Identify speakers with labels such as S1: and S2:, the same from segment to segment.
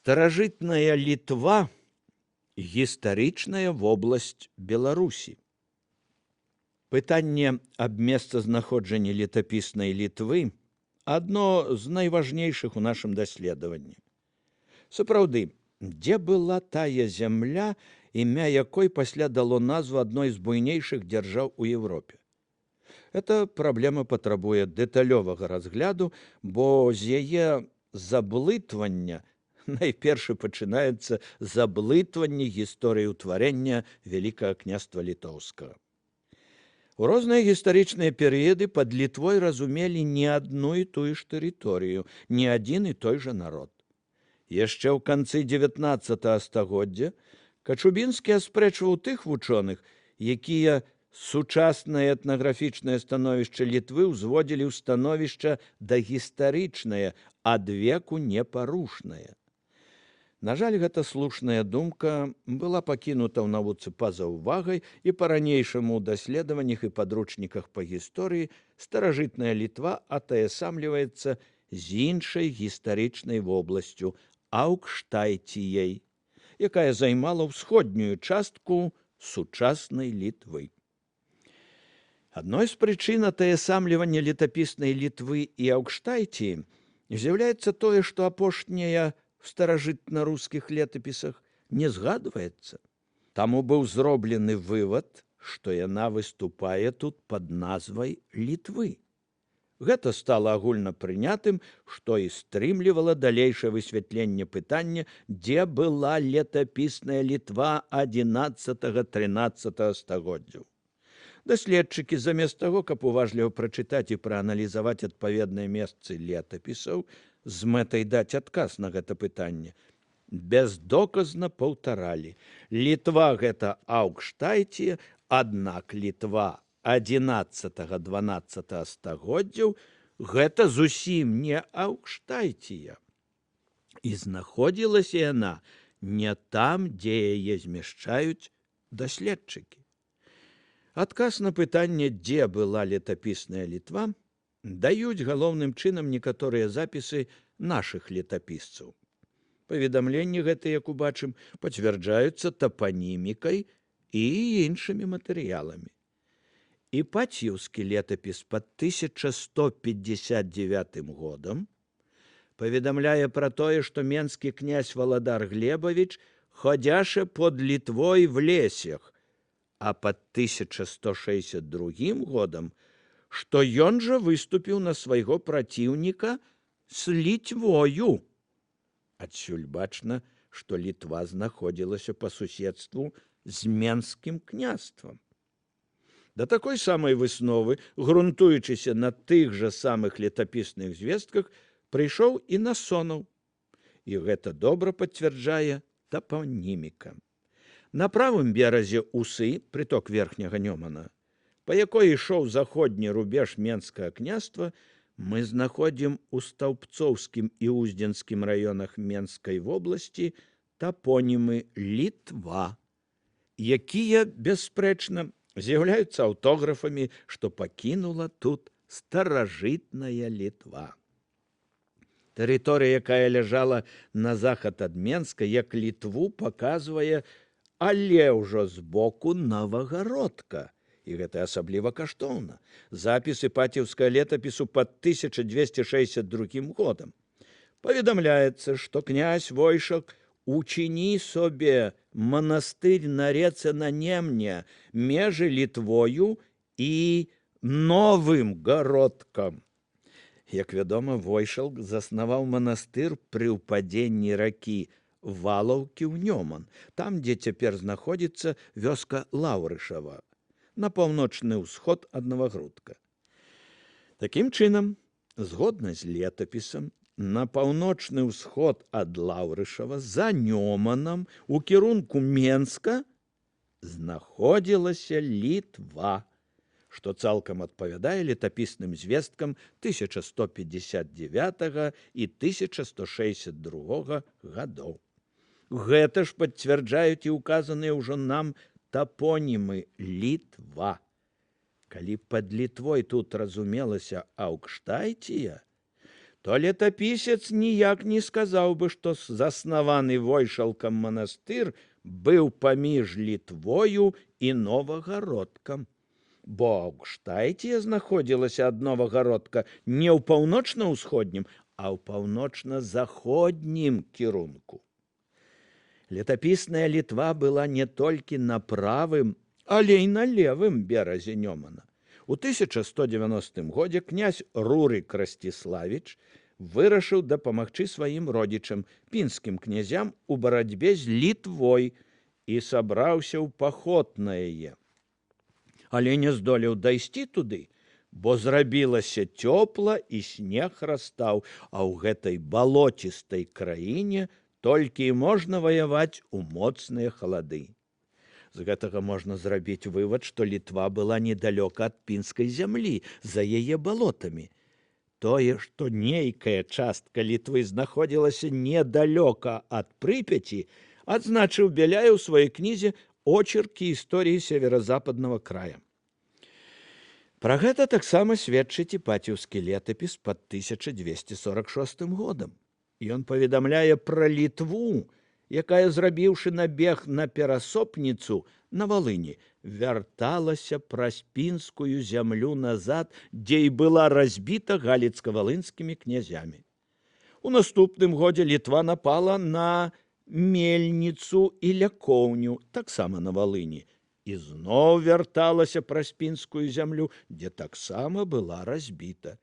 S1: Старажытная Літва — гістарычная вобласць Беларусі. Пытанне аб месцазнаходжанні летапіснай Літвы адно з найважнейшых у нашым даследаванні. Сапраўды, дзе была тая зямля, імя якой пасля дало назву адной з буйнейшых дзяржаў у Еўропе? Эта праблема патрабуе дэталёвага разгляду, бо з яе заблытвання найперш і пачынаецца заблытванне гісторыі ўтварэння Вялікага Княства Літоўскага. У розныя гістарычныя перыяды пад Літвой разумелі не адну і тую ж тэрыторыю, не адзін і той жа народ. Яшчэ ў канцы 19 стагоддзя Качубінскі аспрэчваў тых вучоных, якія сучаснае этнаграфічнае становішча Літвы ўзводзілі ў становішча дагістарычнае, адвеку непарушнае. На жаль, гэта слушная думка была пакінута ў навуцы па-за ўвагай, і па-ранейшаму ў даследаваннях і падручніках па гісторыі старажытная Літва атаясамліваецца з іншай гістарычнай вобласцю — Аўкштайціяй, якая займала ўсходнюю частку сучаснай Літвы. Адной з прычын атаясамлівання летапіснай Літвы і Аўкштайціі з'яўляецца тое, што апошняя в старажытна-рускіх летапісах не згадваецца. Таму быў зроблены вывад, што яна выступае тут пад назвай Літвы. Гэта стала агульна прынятым, што і стрымлівала далейшае высвятленне пытання, дзе была летапісная Літва 11-13 стагоддзяў. Даследчыкі, замест таго, каб уважліва прачытаць і прааналізаваць адпаведныя месцы летапісаў з мэтай даць адказ на гэта пытанне, бездоказна паўтаралі: Літва — гэта Аўкштайція, аднак Літва 11-12 стагоддзяў — гэта зусім не Аўкштайція. І знаходзілася яна не там, дзе яе змяшчаюць даследчыкі. Адказ на пытанне, дзе была летапісная Літва, даюць галоўным чынам некаторыя запісы нашых летапісцаў. Паведамленні гэтыя, як убачым, пацвярджаюцца тапанімікай і іншымі матэрыяламі. Іпацьеўскі летапіс пад 1159 годам паведамляе пра тое, што менскі князь Валадар Глебавіч ходзяше под Літвой в лесях, а пад 1162 годам, што ён жа выступіў на свайго праціўніка з Літвою. Адсюль бачна, што Літва знаходзілася па суседству з Менскім княствам. Да такой самай высновы, грунтуючыся на тых жа самых летапісных звестках, прыйшоў і Насонаў. І гэта добра пацвярджае тапаніміка. На правым беразе Усы, прыток верхняга Нёмана, па якой ішоў заходні рубеж Менскага княства, мы знаходзім у Стаўпцоўскім і Уздзенскім раёнах Менскай вобласці тапонімы Літва, якія, бясспрэчна, з'яўляюцца аўтографамі, што пакінула тут старажытная Літва. Тэрыторыя, якая ляжала на захад ад Менска, як Літву паказвае, але ўжо з боку Навагародка. І гэта асабліва каштоўна. Запіс Іпацеўскага летапісу пад 1262 годам. Паведамляецца, што князь Войшак учыні собе манастырь на реце на Немне, межы Літвою і Новым Гародкам. Як вядома, Войшалк заснаваў манастыр пры ўпадзенні ракі Валаўкі ў Нёман, там, дзе цяпер знаходзіцца вёска Лаўрышава, на паўночны ўсход ад Навагрудка. Такім чынам, згодна з летапісам, на паўночны ўсход ад Лаўрышава за Нёманам у кірунку Менска знаходзілася Літва, што цалкам адпавядае летапісным звесткам 1159 і 1162 гадоў. Гэта ж пацвярджаюць і указаныя ўжо нам тапонімы Літва. Калі пад Літвой тут разумелася Аўкштайція, то летапісец ніяк не сказаў бы, што заснаваны Войшалкам манастыр быў паміж Літвою і Новагародкам. Бо Аўкштайція знаходзілася ад Новагародка не ў паўночна-ўсходнім, а ў паўночна-заходнім кірунку. Летапісная Літва была не толькі на правым, але і на левым беразе Нёмана. У 1190 годзе князь Рурык Расціславіч вырашыў дапамагчы сваім родзічам, пінскім князям, у барацьбе з Літвой і сабраўся ў паход на яе. Але не здолеў дайсці туды, бо зрабілася цёпла і снег растаў, а ў гэтай балоцістай краіне толькі і можна ваяваць у моцныя халады. З гэтага можна зрабіць вывад, што Літва была недалёка ад пінскай зямлі, за яе балотамі. Тое, што нейкая частка Літвы знаходзілася недалёка ад Прыпяці, адзначыў Бяляеў у сваёй кнізе «Очерки истории северо-западного края». Пра гэта таксама сведчыць іпаціўскі летапіс пад 1246 годам. Ён паведамляе пра Літву, якая, зрабіўшы набег на Перасопніцу на Валыні, вярталася праз пінскую зямлю назад, дзе і была разбіта галіцка-валынскімі князямі. У наступным годзе Літва напала на Мельніцу і Лякоўню, таксама на Валыні, і зноў вярталася праз пінскую зямлю, дзе таксама была разбіта.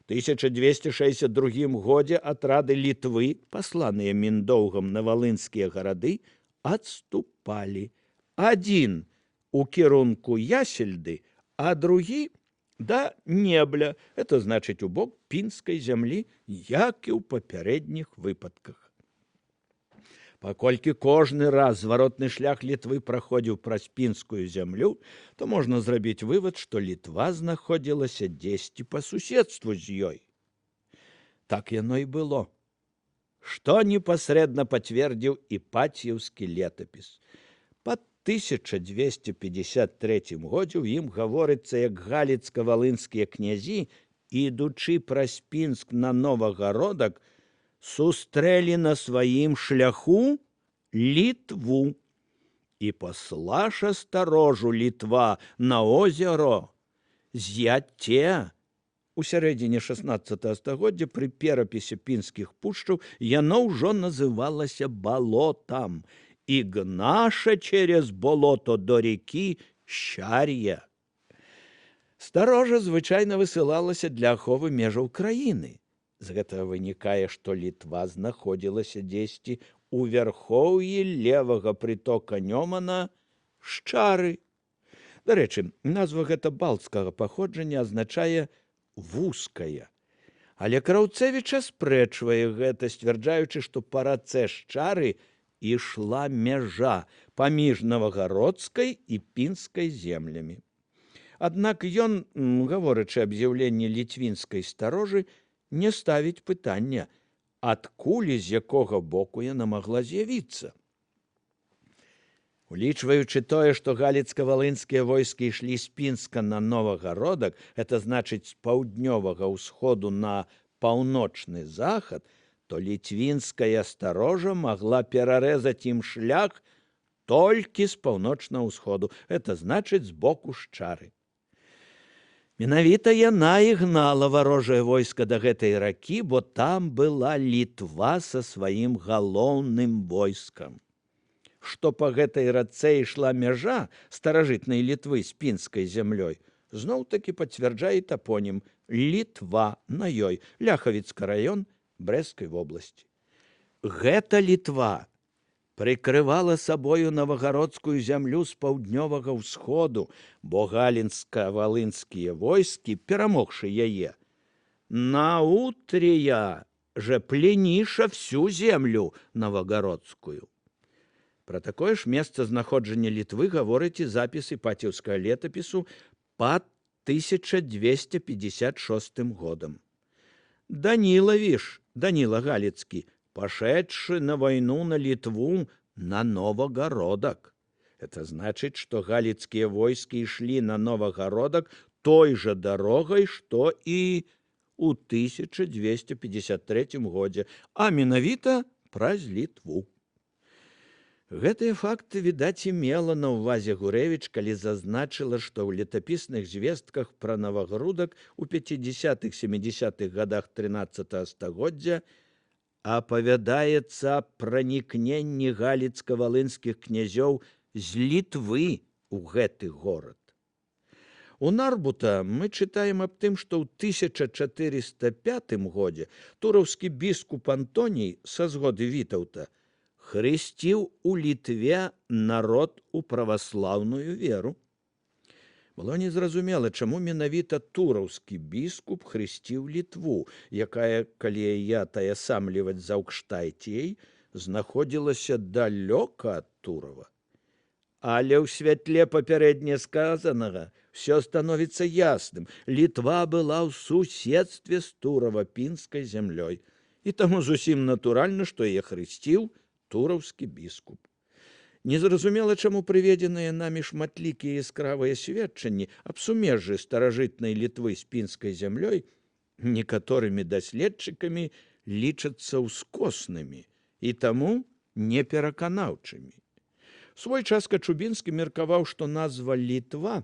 S1: У 1262 годзе атрады Літвы, пасланыя Міндоўгам на валынскія гарады, адступалі. Адзін у кірунку Ясельды, а другі да Небля, это значыць у бок пінскай зямлі, як і ў папярэдніх выпадках. Паколькі кожны раз зваротны шлях Літвы праходзіў праз пінскую зямлю, то можна зрабіць вывад, што Літва знаходзілася дзесьці па суседству з ёй. Так яно і было. Што непасрэдна пацвердзіў іпацьеўскі летапіс. Пад 1253 годзе ў ім гаворыцца, як галіцка-валынскія князі, ідучы праз Пінск на Новагародак, сустрэлі на сваім шляху Літву. І паслаша старожу Літва на озеро з'яце. У сярэдзіне 16 стагоддзя пры перапісе пінскіх пушчаў яно ўжо называлася балотам і гнаша через болото до реки Щар'я. Старожа звычайна высылалася для аховы межаў краіны. З гэтага вынікае, што Літва знаходзілася дзесьці ў вярхоўі левага прытока Нёмана Шчары. Дарэчы, назва гэта балцкага паходжання азначае вузкая. Але Краўцэвіч аспрэчвае гэта, сцвярджаючы, што па рацэ Шчары ішла мяжа паміж новагародскай і пінскай землямі. Аднак ён, гаворачы аб з'яўленні ліцвінскай старожы, не ставіць пытання, адкуль і з якога боку яна магла з'явіцца. Улічваючы тое, што галіцка-валынскія войскі ішлі з Пінска на Новагародак, это значыць з паўднёвага ўсходу на паўночны захад, то ліцвінская старожа магла перарэзаць ім шлях толькі з паўночнага ўсходу, это значыць з боку Шчары. Менавіта яна і гнала варожае войска да гэтай ракі, бо там была Літва са сваім галоўным войскам. Што па гэтай рацэ ішла мяжа старажытнай Літвы з пінскай зямлёй, зноў-такі пацвярджае тапонім Літва на ёй, Ляхавіцкі раён Брэсцкай вобласці. Гэта Літва прыкрывала сабою новагародскую зямлю з паўднёвага ўсходу, бо галінска-валынскія войскі, перамогшы яе, наутрія же пленіша всю землю новагародскую. Пра такое ж месца знаходжання Літвы гаворыць і запіс іпацеўскага летапісу пад 1256 годам. Данілавіш, Даніла Галіцкі, пашедшы на вайну на Літву на Новагародак. Это значыць, што галіцкія войскі ішлі на Новагародак той жа дарогай, што і у 1253 годзе, а менавіта праз Літву. Гэтыя факты, відаць, мела на ўвазе Гурэвіч, калі зазначыла, што ў летапісных звестках пра Навагрудак у 50-х 70-х годах 13 стагоддзя апавядаецца аб пранікненні галіцка-валынскіх князёў з Літвы ў гэты горад. У Нарбута мы чытаем аб тым, што ў 1405 годзе тураўскі біскуп Антоній са згоды Вітаўта хрысціў у Літве народ у праваслаўную веру. Было незразумела, чаму менавіта тураўскі біскуп хрысціў Літву, якая, калі яе атаясамліваць з Аўкштайціяй, знаходзілася далёка ад Турава. Але ў святле папярэдне сказанага все становіцца ясным. Літва была ў суседстве з Турава-Пінскай зямлёй. І таму зусім натуральна, што яе хрысціў тураўскі біскуп. Незразумела, чаму прыведзеныя намі шматлікія яскравыя сведчанні аб сумежжы старажытнай Літвы з пінскай зямлёй некаторымі даследчыкамі лічацца ўскоснымі і таму непераканаўчымі. Свой час Качубінскі меркаваў, што назва Літва,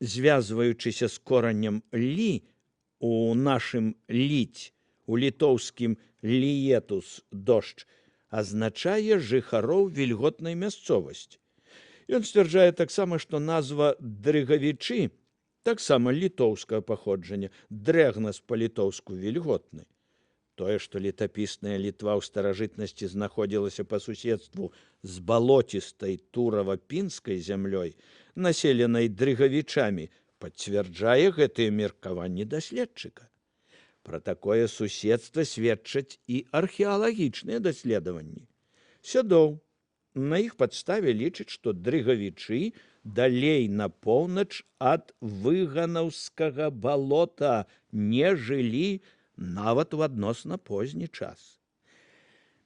S1: звязваючыся з кораннем лі у нашым ліць, у літоўскім ліетус дождж, азначае жыхароў вільготнай мясцовасці. Ён сцвярджае таксама, што назва дрыгавічы таксама літоўскае паходжанне, дрэгнас па-літоўску вільготны. Тое, што летапісная Літва ў старажытнасці знаходзілася па суседству з балоцістай турава-пінскай зямлёй, населенай дрыгавічамі, пацвярджае гэтыя меркаванні даследчыка. Пра такое суседства сведчаць і археалагічныя даследаванні. Сядоў на іх падставе лічыць, што дрыгавічы далей на поўнач ад выганаўскага балота не жылі нават у адносна позні час.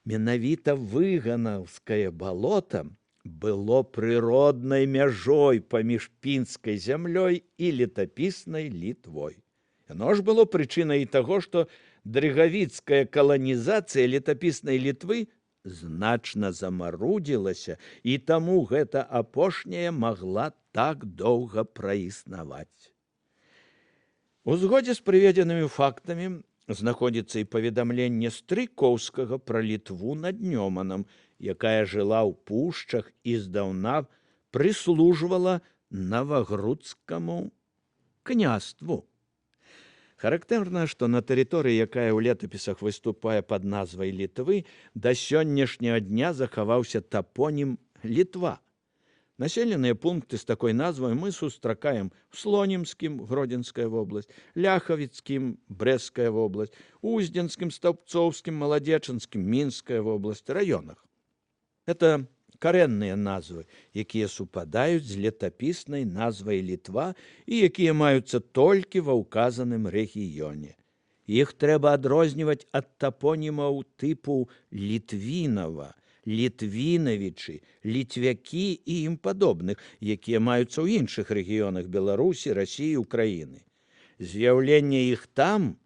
S1: Менавіта выганаўскае балота было прыроднай мяжой паміж пінскай зямлёй і летапіснай Літвой. Яно ж было прычынай і таго, што дрыгавіцкая каланізацыя летапіснай Літвы значна замарудзілася, і таму гэта апошняя магла так доўга праіснаваць. У згодзе з прыведзенымі фактамі знаходзіцца і паведамленне Стрыйкоўскага пра Літву над Нёманам, якая жыла ў пушчах і здаўна прыслужвала навагрудскаму княству. Характэрна, што на тэрыторыі, якая ў летапісах выступае пад назвай Літвы, да сённяшняга дня захаваўся тапонім Літва. Населеныя пункты з такой назвай мы сустракаем у Слонімскім, Гродзенская вобласць, Ляхавіцкім, Брэсцкая вобласць, Уздзенскім, Стаўбцоўскім, Маладзечанскім, Мінская вобласць раёнах. Это карэнныя назвы, якія супадаюць з летапіснай назвай Літва і якія маюцца толькі ва ўказаным рэгіёне. Іх трэба адрозніваць ад тапонімаў тыпу Літвінава, Літвінавічы, ліцвякі і ім падобных, якія маюцца ў іншых рэгіёнах Беларусі, Расіі, Украіны. З'яўленне іх там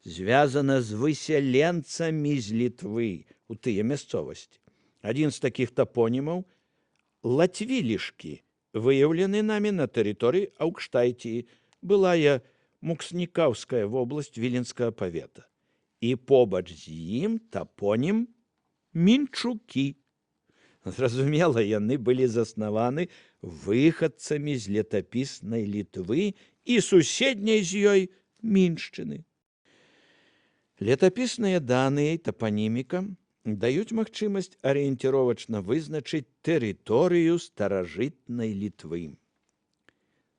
S1: звязана з высяленцамі з Літвы у тыя мясцовасці. Адзін з такіх тапонімаў Лацвілішкі, выяўлены намі на тэрыторыі Аўкштайціі, былая Мукснікаўская вобласць Віленскага павета. І побач з ім тапонім Мінчукі. Зразумела, яны былі заснаваны выхадцамі з летапіснай Літвы і суседняй з ёй Міншчыны. Летапісныя даныя і тапаніміка даюць магчымасць арыенціровачна вызначыць тэрыторыю старажытнай Літвы.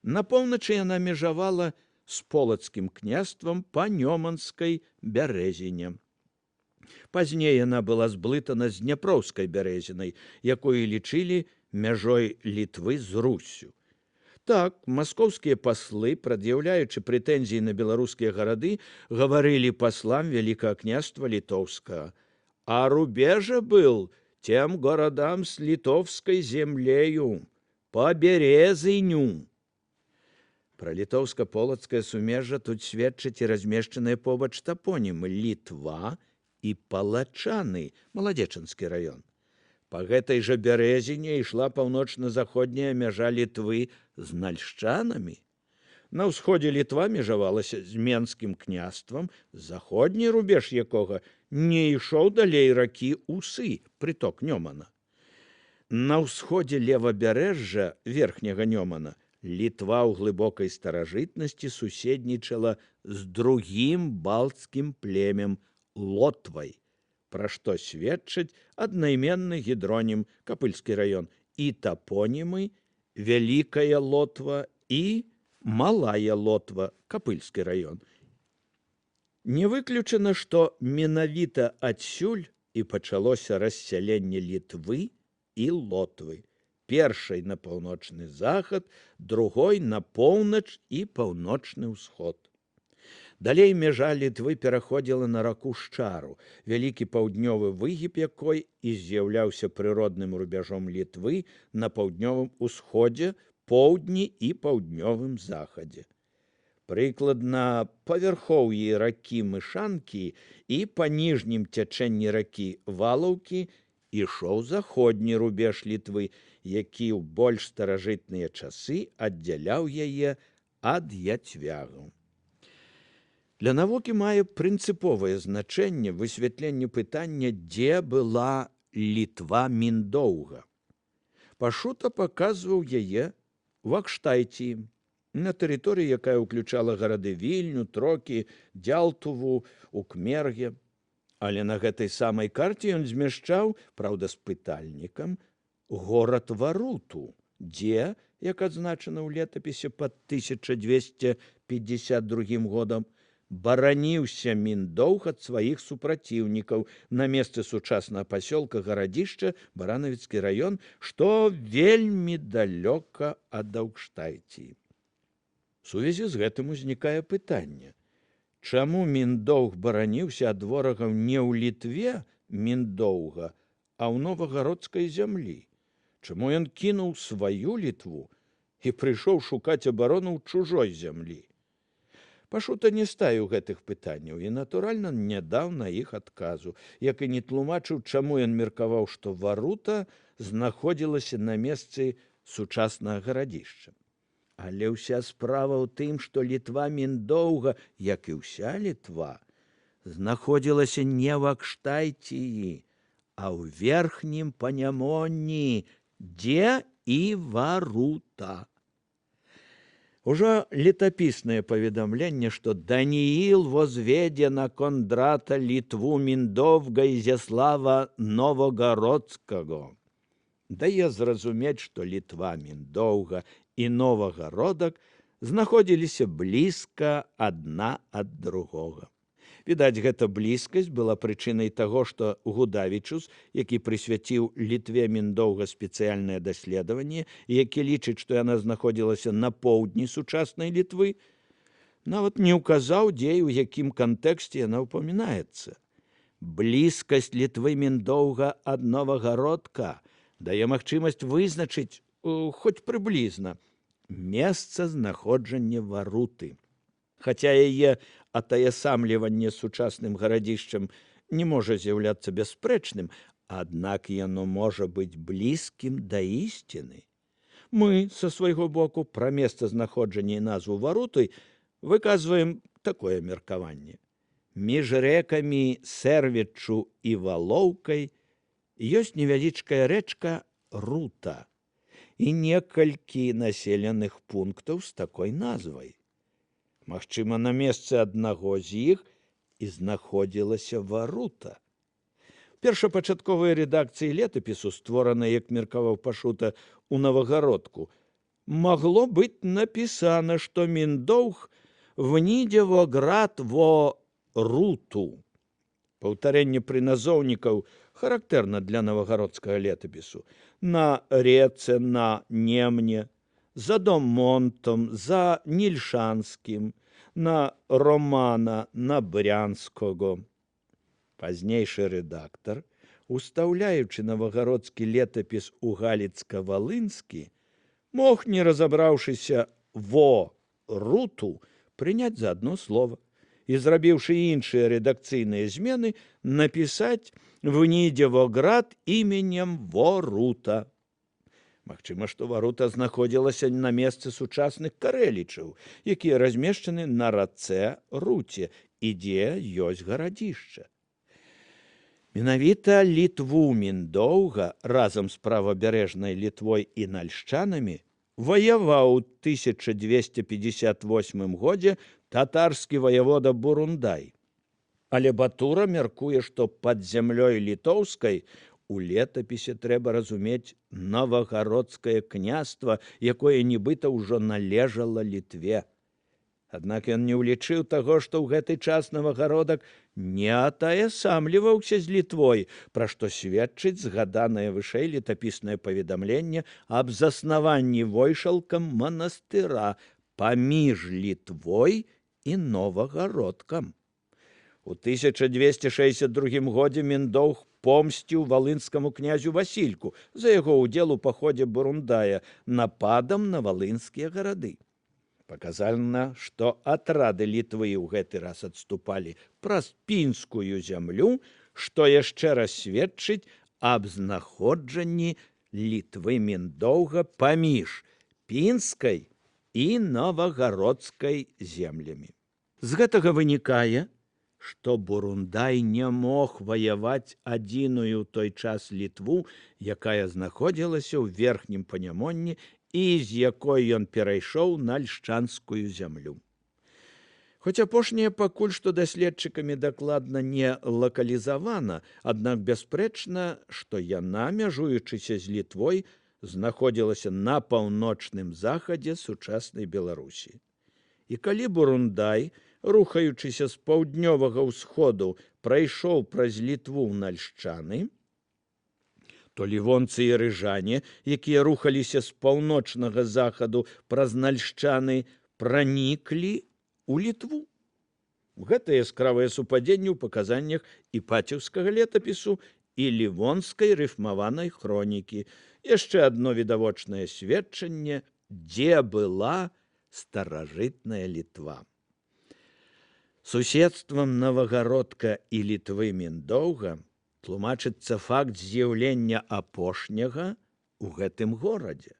S1: На поўначы яна межавала з Полацкім княствам па Нёманскай бярэзіне. Пазней яна была зблытана з Дняпроўскай бярэзінай, якую лічылі мяжой Літвы з Руссю. Так, маскоўскія паслы, прад'яўляючы прэтэнзіі на беларускія гарады, гаварылі паслам Вялікага княства Літоўскага: «А рубежа был тем городам с литовской землею, по Березыню». Пра літоўска-полацкае сумежжа тут сведчаць і размешчаныя побач тапонімы Літва і Палачаны, Маладзечанскі раён. Па гэтай жа бярэзіне ішла паўночна-заходняя мяжа Літвы з нальшчанамі. На ўсходзе Літва межавалася з Менскім княствам, заходні рубеж якога не ішоў далей ракі Усы, прыток Нёмана. На ўсходзе левабярэжжа верхняга Нёмана Літва ў глыбокай старажытнасці суседнічала з другім балцкім племем Лотвай, пра што сведчыць аднайменны гідронім, Капыльскі раён, і тапонімы Вялікая Лотва і Малая Лотва, Капыльскі раён. Не выключана, што менавіта адсюль і пачалося рассяленне Літвы і Лотвы, першай на паўночны захад, другой на поўнач і паўночны ўсход. Далей мяжа Літвы пераходзіла на раку Шчару, вялікі паўднёвы выгіб якой і з'яўляўся прыродным рубяжом Літвы на паўднёвым усходзе, поўдні і паўднёвым захадзе. Прыкладна па вярхоўі ракі Мышанкі і па ніжнім цячэнні ракі Валаўкі ішоў заходні рубеж Літвы, які ў больш старажытныя часы аддзяляў яе ад яцвягаў. Для навукі мае прынцыповае значэнне высвятленне пытання, дзе была Літва Міндоўга. Пашута паказваў яе в Акштайціі, на тэрыторыі, якая ўключала гарады Вільню, Трокі, Дзялтуву, Укмерге. Але на гэтай самай карце ён змяшчаў, праўда, з пытальнікам, горад Варуту, дзе, як адзначана ў летапісе пад 1252 годам, бараніўся Міндоўг ад сваіх супраціўнікаў на месцы сучаснага пасёлка Гарадзішча, Баранавіцкі раён, што вельмі далёка ад Аўкштайціі. У сувязі з гэтым узнікае пытанне: чаму Міндоўг бараніўся ад ворагаў не ў Літве Міндоўга, а ў новагародскай зямлі? Чаму ён кінуў сваю Літву і прыйшоў шукаць абарону ў чужой зямлі? Пашута не ставіў гэтых пытанняў і, натуральна, не даў на іх адказу, як і не тлумачыў, чаму ён меркаваў, што Варута знаходзілася на месцы сучаснага Гарадзішча. Але ўся справа ў тым, што Літва Міндоўга, як і ўся Літва, знаходзілася не ў Акштайціі, а ў верхнім Панямонні, дзе і Варута. Ужо летапіснае паведамленне, што Данііл возведзе на Кондрата Літву Міндовга Ізяслава Новагародскага, дае зразумець, што Літва Міндоўга і Новагародак знаходзіліся блізка адна ад другога. Відаць, гэта блізкасць была прычынай таго, што Гудавічус, які прысвяціў Літве Міндоўга спецыяльнае даследаванне і які лічыць, што яна знаходзілася на поўдні сучаснай Літвы, нават не ўказаў, дзе і ў якім кантэксце яна ўпамінаецца. Блізкасць Літвы Міндоўга ад Новагародка дае магчымасць вызначыць, хоць прыблізна, месца знаходжання Варуты. Хаця яе атаясамліванне сучасным Гарадзішчам не можа з'яўляцца бясспрэчным, аднак яно можа быць блізкім да ісціны. Мы са свайго боку пра месца знаходжання і назву Варуты выказваем такое меркаванне. Між рэкамі Сервіччу і Валоўкай ёсць невялічкая рэчка Рута і некалькі населеных пунктаў з такой назвай. Магчыма, на месцы аднаго з іх і знаходзілася Варута. Першапачатковыя рэдакцыі летапісу, створанай, як меркаваў Пашута, у Новагародку, магло быць напісана, што Міндоўг внідзе во град во Руту. Паўтарэнне прыназоўнікаў характэрна для новагародскага летапісу. На рэцы, на Немне, за Домонтом, за Нільшанскім, на Романа, на Брянского. Пазнейшы рэдактар, устаўляючы новагародскі летапіс у галіцка-валынскі, мог, не разабраўшыся во Руту прыняць за адно слова і, зрабіўшы іншыя рэдакцыйныя змены, напісаць Внідзевоград іменем Ворута. Магчыма, што Варута знаходзілася на месцы сучасных Карэлічаў, якія размешчаны на рацэ Руце і дзе ёсць гарадзішча. Менавіта Літву Міндоўга разам з правабярэжнай Літвой і нальшчанамі ваяваў у 1258 годзе татарскі ваявода Бурундай. Але Батура мяркуе, што пад зямлёй літоўскай у летапісе трэба разумець Навагародскае княства, якое нібыта ўжо належала Літве. Аднак ён не ўлічыў таго, што ў гэты час Навагародак не атаясамліваўся з Літвой, пра што сведчыць згаданае вышэй летапіснае паведамленне аб заснаванні Войшалкам манастыра паміж Літвой і Новагародкам. У 1262 годзе Міндоўг помсціў валынскаму князю Васільку за яго ўдзел у паходзе Бурундая нападам на валынскія гарады. Паказальна, што атрады Літвы ў гэты раз адступалі праз пінскую зямлю, што яшчэ раз сведчыць аб знаходжанні Літвы Міндоўга паміж пінскай і новагародскай землямі. З гэтага вынікае, што Бурундай не мог ваяваць адзіную ў той час Літву, якая знаходзілася ў верхнім Панямонні і з якой ён перайшоў на льшчанскую зямлю. Хоць апошняя пакуль што даследчыкамі дакладна не лакалізавана, аднак бясспрэчна, што яна, мяжуючыся з Літвой, знаходзілася на паўночным захадзе сучаснай Беларусі. І калі Бурундай, рухаючыся з паўднёвага ўсходу, прайшоў праз Літву на Льшчаны, то лівонцы і рыжане, якія рухаліся з паўночнага захаду праз Нальшчаны, праніклі ў Літву. Гэта яскравае супадзенне ў паказаннях іпацеўскага летапісу і лівонскай рыфмаванай хронікі. Яшчэ адно відавочнае сведчанне, дзе была старажытная Літва. Суседствам Навагародка і Літвы Міндоўга тлумачыцца факт з'яўлення апошняга ў гэтым горадзе.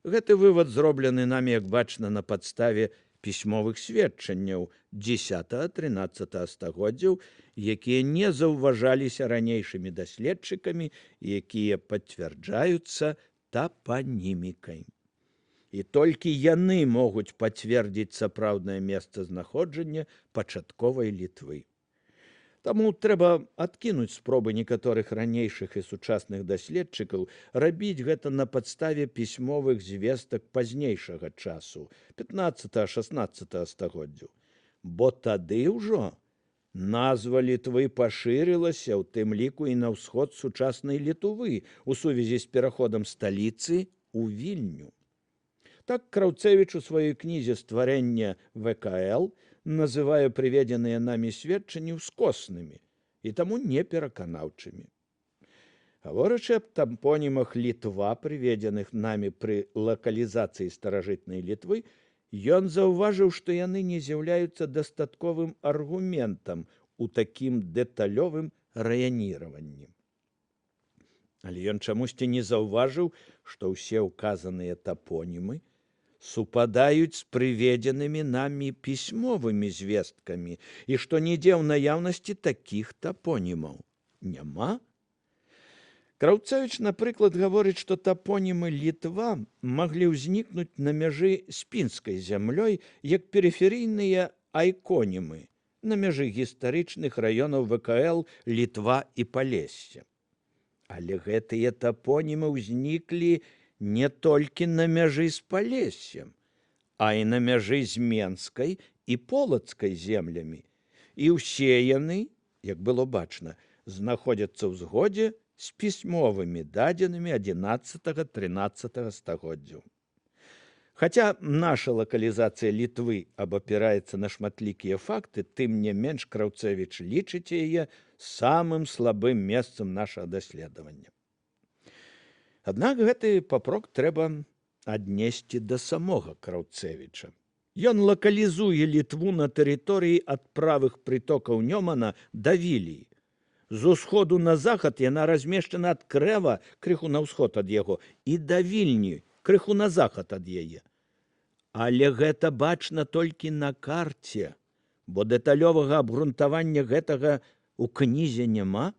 S1: Гэты вывад зроблены намі, як бачна, на падставе пісьмовых сведчанняў 10-13 стагоддзяў, якія не заўважаліся ранейшымі даследчыкамі і якія пацвярджаюцца тапанімікай. І толькі яны могуць пацвердзіць сапраўднае месцазнаходжанне пачатковай Літвы. Таму трэба адкінуць спробы некаторых ранейшых і сучасных даследчыкаў рабіць гэта на падставе пісьмовых звестак пазнейшага часу 15-16 стагоддзяў. Бо тады ўжо назва Літвы пашырылася ў тым ліку і на ўсход сучаснай Літвы у сувязі з пераходам сталіцы ў Вільню. Так Краўцэвіч у сваёй кнізе «Стварэнне ВКЛ» называе прыведзеныя намі сведчанні ўскоснымі і таму непераканаўчымі. Гаворачы аб тапонімах Літва, прыведзеных намі пры лакалізацыі старажытнай Літвы, ён заўважыў, што яны не з'яўляюцца дастатковым аргументам у такім дэталёвым раяніраванні. Але ён чамусьці не заўважыў, што ўсе ўказаныя тапонімы супадаюць з прыведзенымі намі пісьмовымі звесткамі і што нідзе ў наяўнасці такіх тапонімаў няма. Краўцэвіч, напрыклад, гаворыць, што тапонімы Літва маглі ўзнікнуць на мяжы з пінскай зямлёй як перыферыйныя айконімы на мяжы гістарычных раёнаў ВКЛ Літва і Палессе. Але гэтыя тапонімы ўзніклі не толькі на мяжы з Палессем, а і на мяжы з Менскай і Полацкай землямі. І ўсе яны, як было бачна, знаходзяцца ў згодзе з пісьмовымі дадзенымі 11-13 стагоддзяў. Хаця наша лакалізацыя Літвы абапіраецца на шматлікія факты, тым не менш Краўцэвіч лічыць яе самым слабым месцам нашага даследавання. Аднак гэты папрок трэба аднесці да самога Краўцэвіча. Ён лакалізуе Літву на тэрыторыі ад правых прытокаў Нёмана да Віліі. З усходу на захад яна размешчана ад Крэва, крыху на ўсход ад яго, і да Вільні, крыху на захад ад яе. Але гэта бачна толькі на карце, бо дэталёвага абгрунтавання гэтага у кнізе няма.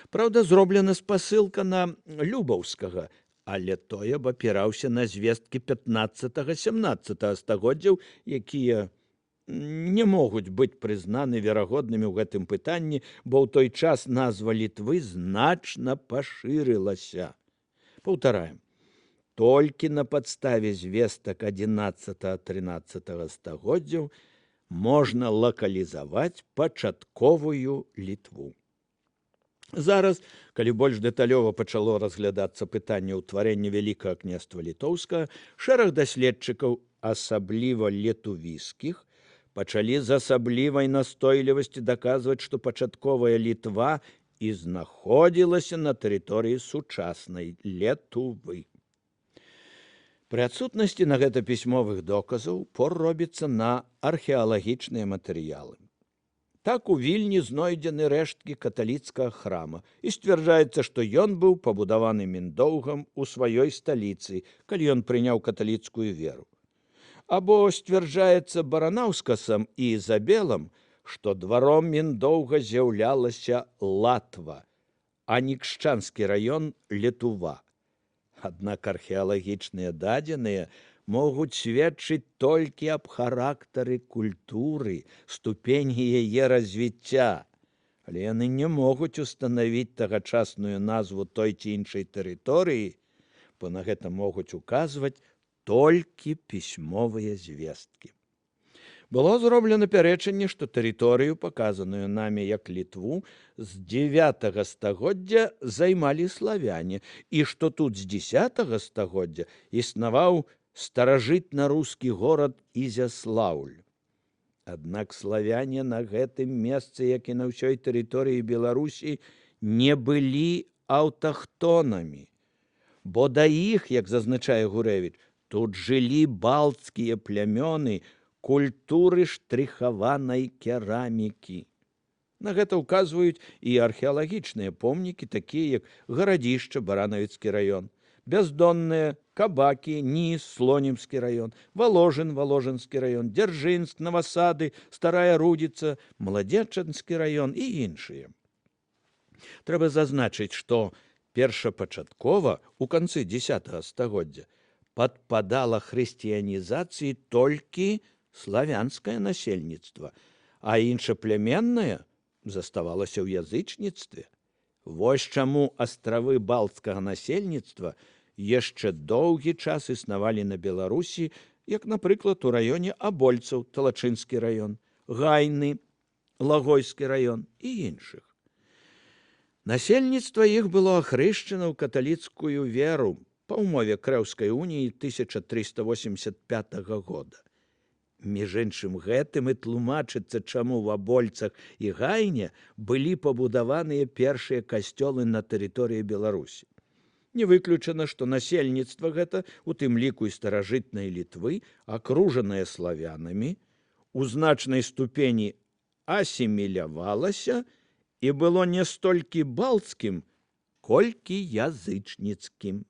S1: Праўда, зроблена спасылка на Любаўскага, але той абапіраўся на звесткі 15-17 стагоддзяў, якія не могуць быць прызнаны верагоднымі ў гэтым пытанні, бо ў той час назва Літвы значна пашырылася. Паўтараем, толькі на падставе звестак 11-13 стагоддзяў можна лакалізаваць пачатковую Літву. Зараз, калі больш дэталёва пачало разглядацца пытанне ўтварэння Вялікага Княства Літоўскага, шэраг даследчыкаў, асабліва летувіскіх, пачалі з асаблівай настойлівасці даказваць, што пачатковая Літва і знаходзілася на тэрыторыі сучаснай Летувы. Пры адсутнасці на гэта пісьмовых доказаў упор робіцца на археалагічныя матэрыялы. Так, у Вільні знойдзены рэшткі каталіцкага храма, і сцвярджаецца, што ён быў пабудаваны Міндоўгам у сваёй сталіцы, калі ён прыняў каталіцкую веру. Або сцвярджаецца Баранаўскасам і Ізабелам, што дваром Міндоўга з'яўлялася Латва, а Нікшчанскі раён — Летува. Аднак археалагічныя дадзеныя могуць сведчыць толькі аб характары культуры, ступені яе развіцця, але яны не могуць устанавіць тагачасную назву той ці іншай тэрыторыі, бо на гэта могуць указваць толькі пісьмовыя звесткі. Было зроблена пярэчанне, што тэрыторыю, паказаную намі як Літву, з 9 стагоддзя займалі славяне, і што тут з 10 стагоддзя існаваў старажытна-рускі горад Ізяслаўль. Аднак славяне на гэтым месцы, як і на ўсёй тэрыторыі Беларусі, не былі аўтахтонамі, бо да іх, як зазначае Гурэвіч, тут жылі балцкія плямёны культуры штрыхаванай керамікі. На гэта ўказваюць і археалагічныя помнікі, такія як Гарадзішча, Баранавіцкі раён, Бяздонныя, Кабакі, Ніз, Слонімскі раён, Валожын, Валожынскі раён, Дзяржынск, Навасады, Старая Рудзіца, Маладзечанскі раён і іншыя. Трэба зазначыць, што першапачаткова у канцы 10 стагоддзя падпадала хрысціянізацыі толькі славянскае насельніцтва, а іншаплемяннае заставалася ў язычніцтве. Вось чаму астравы балцкага насельніцтва яшчэ доўгі час існавалі на Беларусі, як, напрыклад, у раёне Абольцаў, Талачынскі раён, Гайны, Лагойскі раён і іншых. Насельніцтва іх было ахрышчана ў каталіцкую веру па ўмове Крэўскай уніі 1385 года. Між іншым, гэтым і тлумачыцца, чаму в Абольцах і Гайне былі пабудаваныя першыя касцёлы на тэрыторыі Беларусі. Не выключана, што насельніцтва гэта, у тым ліку і старажытнай Літвы, акружанае славянамі, у значнай ступені асімілявалася і было не столькі балцкім, колькі язычніцкім.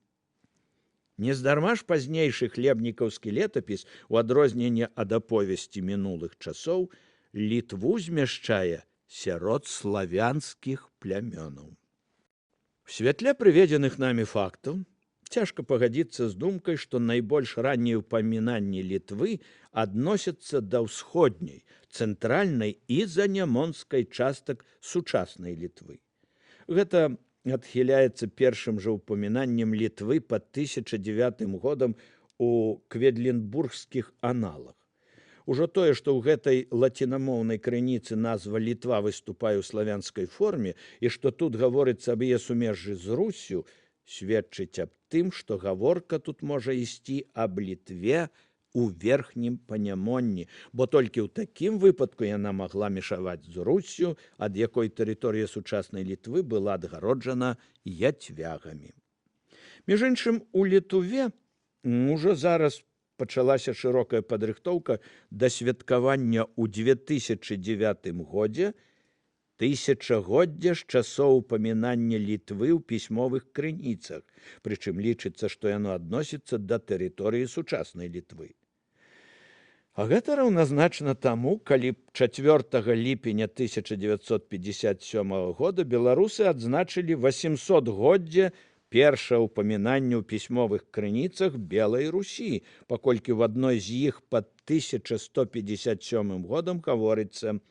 S1: Нездарма ж пазнейшы хлебнікаўскі летапіс, у адрозненне ад аповесці мінулых часоў, Літву змяшчае сярод славянскіх плямёнаў. У святле прыведзеных намі фактаў цяжка пагадзіцца з думкай, што найбольш раннія ўпамінанні Літвы адносяцца да ўсходняй, цэнтральнай і занямонскай частак сучаснай Літвы. Гэта адхіляецца першым жа ўпамінаннем Літвы пад 1009 годам у кведлінбургскіх аналах. Ужо тое, што ў гэтай лацінамоўнай крыніцы назва Літва выступае ў славянскай форме і што тут гаворыцца аб яе сумежжы з Руссю, сведчыць аб тым, што гаворка тут можа ісці аб Літве у Верхнім Панямонні, бо толькі ў такім выпадку яна магла мешаваць з Руссю, ад якой тэрыторыя сучаснай Літвы была адгароджана яцвягамі. Між іншым, у Літуве ўжо зараз Пачалася шырокая падрыхтоўка да святкавання ў 2009 годзе тысячагоддзя з часоў упамінання Літвы ў пісьмовых крыніцах, прычым лічыцца, што яно адносіцца да тэрыторыі сучаснай Літвы. А гэта раўназначна таму, калі 4 ліпеня 1957 года беларусы адзначылі 800годдзе першае ўпамінанне ў пісьмовых крыніцах Белай Русі, паколькі в адной з іх пад 1157 годам гаворыцца: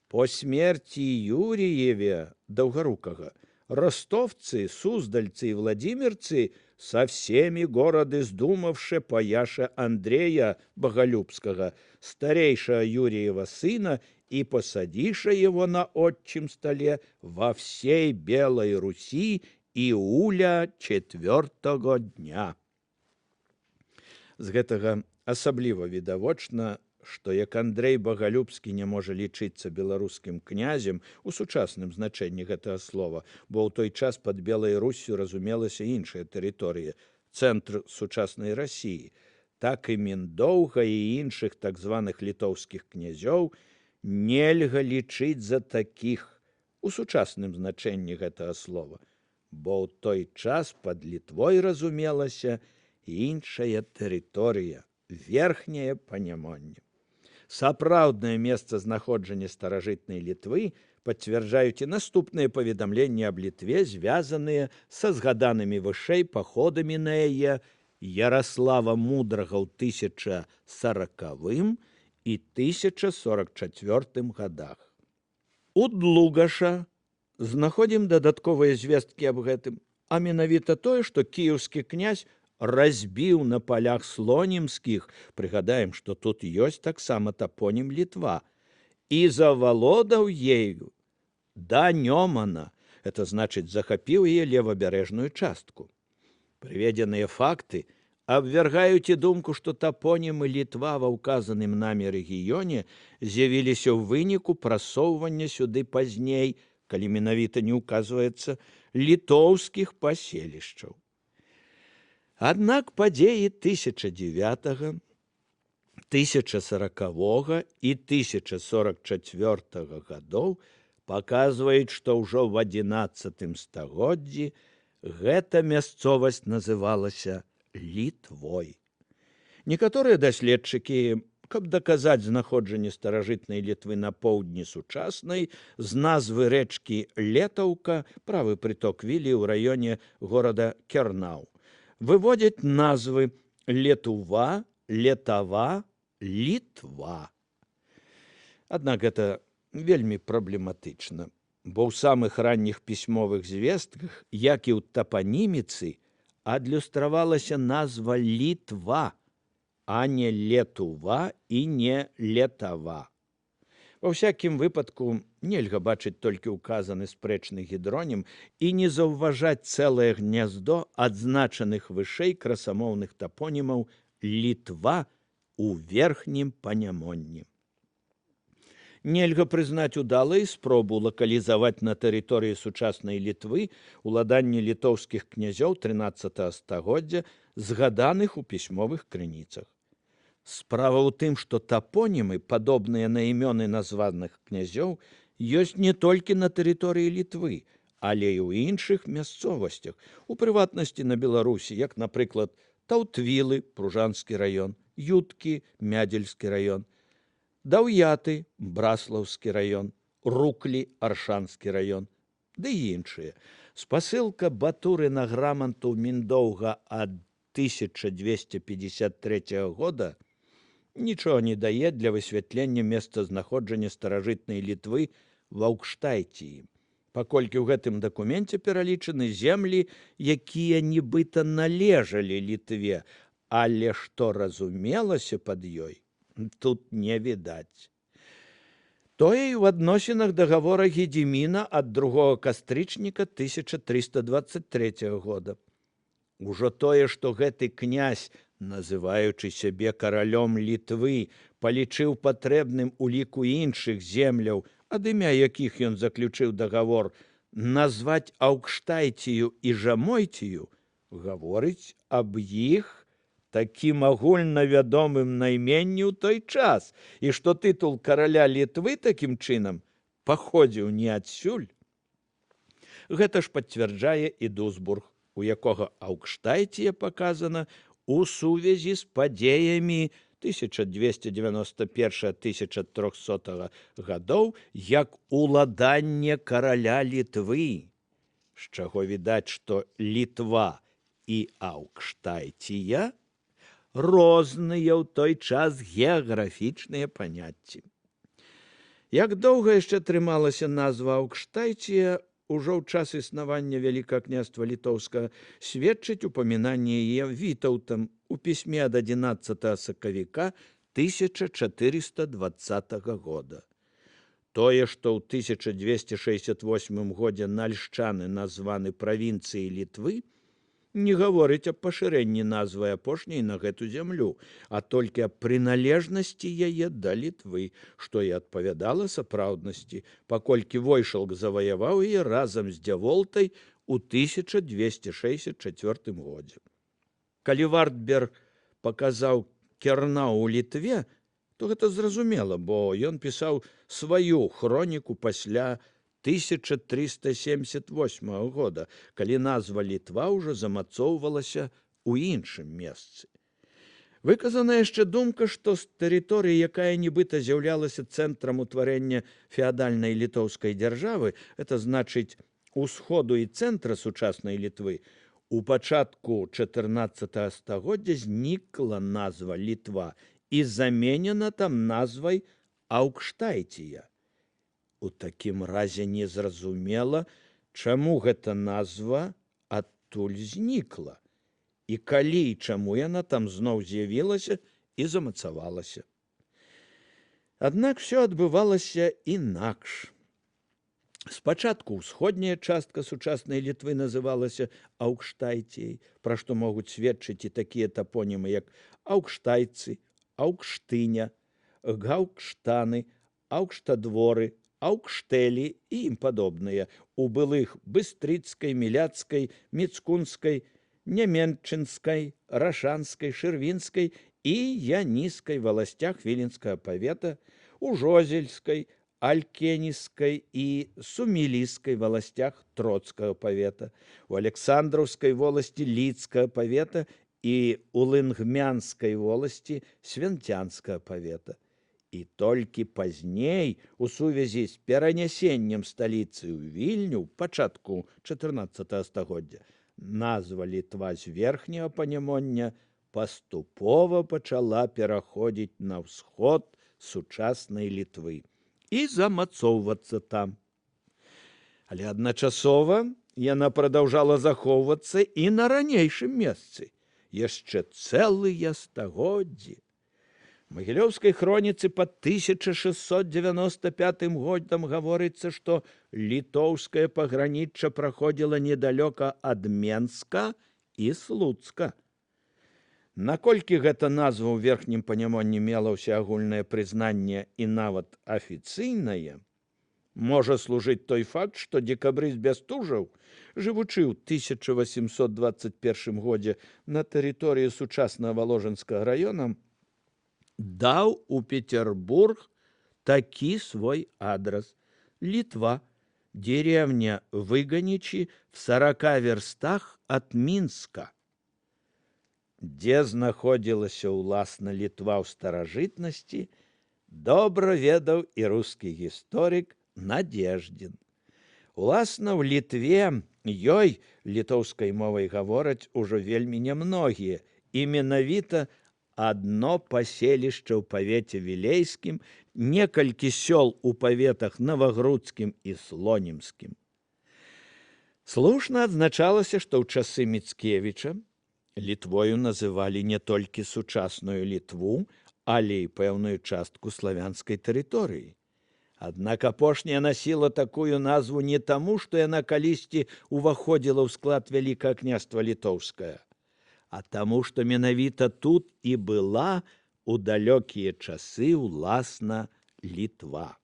S1: «По смерти Юрьеве Долгорукого ростовцы, суздальцы и владимирцы со всеми городы сдумавше паяша Андрея Боголюбского, старейшего Юрьева сына, и посадиша его на отчим столе во всей Белой Руси иуля четвертого дня». З гэтага асабліва відавочна, што як Андрэй Багалюбскі не можа лічыцца беларускім князем у сучасным значэнні гэтага слова, бо ў той час пад Белай Руссю разумелася іншая тэрыторыя, цэнтр сучаснай Расіі, так і Міндоўга і іншых так званых літоўскіх князёў нельга лічыць за такіх у сучасным значэнні гэтага слова, бо ў той час пад Літвой разумелася іншая тэрыторыя, Верхняе Панямонне. Сапраўднае месца знаходжання старажытнай Літвы пацвярджаюць і наступныя паведамленні аб Літве, звязаныя са згаданымі вышэй паходамі на яе Яраслава Мудрага ў 1040 і 1044 годах. У Длугаша знаходзім дадатковыя звесткі аб гэтым, а менавіта тое, што кіеўскі князь разбіў на палях Слонімскіх, прыгадаем, што тут ёсць таксама тапонім Літва, і завалодаў ею да Нёмана, это значыць, захапіў яе левабярэжную частку. Прыведзеныя факты абвяргаюць і думку, што тапонімы Літва ва ўказаным намі рэгіёне з'явіліся ў выніку прасоўвання сюды пазней, калі менавіта не ўказваецца, літоўскіх паселішчаў. Аднак падзеі 1009, 1040 і 1044 гадоў паказваюць, што ўжо ў 11 стагоддзі гэта мясцовасць называлася Літвой. Некаторыя даследчыкі, каб даказаць знаходжанне старажытнай Літвы на поўдні сучаснай, з назвы рэчкі Летаўка, правы прыток Вілі ў раёне горада Кернау, выводзяць назвы Летува, Летава, Літва. Аднак гэта вельмі праблематычна, бо ў самых ранніх пісьмовых звестках, як і ў тапаніміцы, адлюстравалася назва Літва, а не Летува і не Летава. Ва ўсякім выпадку нельга бачыць толькі ўказаны спрэчны гідронім і не заўважаць цэлае гняздо адзначаных вышэй красамоўных тапонімаў Літва у Верхнім Панямонні. Нельга прызнаць удалай спробу лакалізаваць на тэрыторыі сучаснай Літвы уладанні літоўскіх князёў 13 стагоддзя, згаданых у пісьмовых крыніцах. Справа ў тым, што тапонімы, падобныя на імёны названых князёў, ёсць не толькі на тэрыторыі Літвы, але і ў іншых мясцовасцях, у прыватнасці на Беларусі, як, напрыклад, Таўтвілы, Пружанскі раён, Юткі, Мядзельскі раён, Даўяты, Браслаўскі раён, Руклі, Аршанскі раён, ды іншыя. Спасылка Батуры на грамату Міндоўга ад 1253 года нічога не дае для высвятлення месцазнаходжання старажытнай Літвы в Аўкштайціі, паколькі ў гэтым дакуменце пералічаны землі, якія нібыта належалі Літве, але што разумелася пад ёй, тут не відаць. Тое і ў адносінах дагавора Гедзіміна ад 2 кастрычніка 1323 года. Ужо тое, што гэты князь, называючы сябе каралём Літвы, палічыў патрэбным у ліку іншых земляў, ад імя якіх ён заключыў дагавор, назваць Аўкштайцію і Жамойцію, гаворыць аб іх такім агульнавядомым найменні ў той час, і што тытул караля Літвы такім чынам паходзіў не адсюль. Гэта ж пацвярджае і Дусбург, у якога Аўкштайція паказана у сувязі з падзеямі 1291-1300 гадоў як уладанне караля Літвы, з чаго відаць, што Літва і Аўкштайція розныя ў той час геаграфічныя паняцці. Як доўга яшчэ трымалася назва Аўкштайція ўжо ў час існавання Вялікага княства Літоўскага, сведчыць упамінанне яе Вітаўтам у пісьме ад 11 сакавіка 1420 года. Тое, што ў 1268 годзе Нальшчаны названы правінцыяй Літвы, не гаворыць аб пашырэнні назвы апошняй на гэту зямлю, а толькі аб прыналежнасці яе да Літвы, што і адпавядала сапраўднасці, паколькі Войшалк заваяваў яе разам з Дзяволтай у 1264 годзе. Калі Вартберг паказаў Кернау ў Літве, то гэта зразумела, бо ён пісаў сваю хроніку пасля 1378 года, калі назва Літва ўжо замацоўвалася ў іншым месцы. Выказана яшчэ думка, што з тэрыторыі, якая нібыта з'яўлялася цэнтрам утварэння феадальнай літоўскай дзяржавы, это значыць усходу і цэнтра сучаснай Літвы, у пачатку 14 стагоддзя знікла назва Літва і заменена там назвай Аўкштайція. У такім разе незразумела, чаму гэта назва адтуль знікла і калі і чаму яна там зноў з'явілася і замацавалася. Аднак всё адбывалася інакш. Спачатку ўсходняя частка сучаснай Літвы называлася Аўкштайціяй, пра што могуць сведчыць і такія тапонімы, як Аўкштайцы, Аўкштыня, Гаўкштаны, Аўкштадворы, Аўкштэлі і ім падобныя у былых Быстрыцкай, Міляцкай, Міцкунскай, Няменчынскай, Рашанскай, Шырвінскай і Яніскай валасцях Віленскага павета, у Жозельскай, Алькеніскай і Суміліскай валасцях Троцкага павета, у Александраўскай воласці Лідскага павета і у Лынгмянскай воласці Свянцянскага павета. І толькі пазней, у сувязі з перанясеннем сталіцы ў Вільню ў пачатку 14 стагоддзя, назва Літва з верхняга Панямоння паступова пачала пераходзіць на ўсход сучаснай Літвы і замацоўвацца там. Але адначасова яна прадаўжала захоўвацца і на ранейшым месцы, яшчэ цэлыя стагоддзі. Магілёўскай хроніцы пад 1695 годам гаворыцца, што літоўскае пагранічча праходзіла недалёка ад Менска і Слуцка. Наколькі гэта назва ў верхнім Панямонні мела ўсеагульнае прызнанне і нават афіцыйнае, можа служыць той факт, што дзекабрыст Бястужаў, жывучы ў 1821 годзе на тэрыторыі сучаснага Валожынскага раёна, даў у Петербург такі свой адрас: Літва, деревня Выгоничи в 40 верстах от Минска. Дзе знаходзілася ўласна Літва ў старажытнасці, добра ведаў і рускі гісторык Надеждин. Уласна, ў Літве ёй літоўскай мовай гавораць ужо вельмі нямногія, і менавіта адно паселішча ў павеце Вілейскім, некалькі сёл у паветах Навагрудскім і Слонімскім. Слушна адзначалася, што ў часы Міцкевіча Літвою называлі не толькі сучасную Літву, але і пэўную частку славянскай тэрыторыі. Аднак апошняя насіла такую назву не таму, што яна калісьці ўваходзіла ў склад Вялікага княства Літоўскага, а таму, што менавіта тут і была ў далёкія часы ўласна Літва.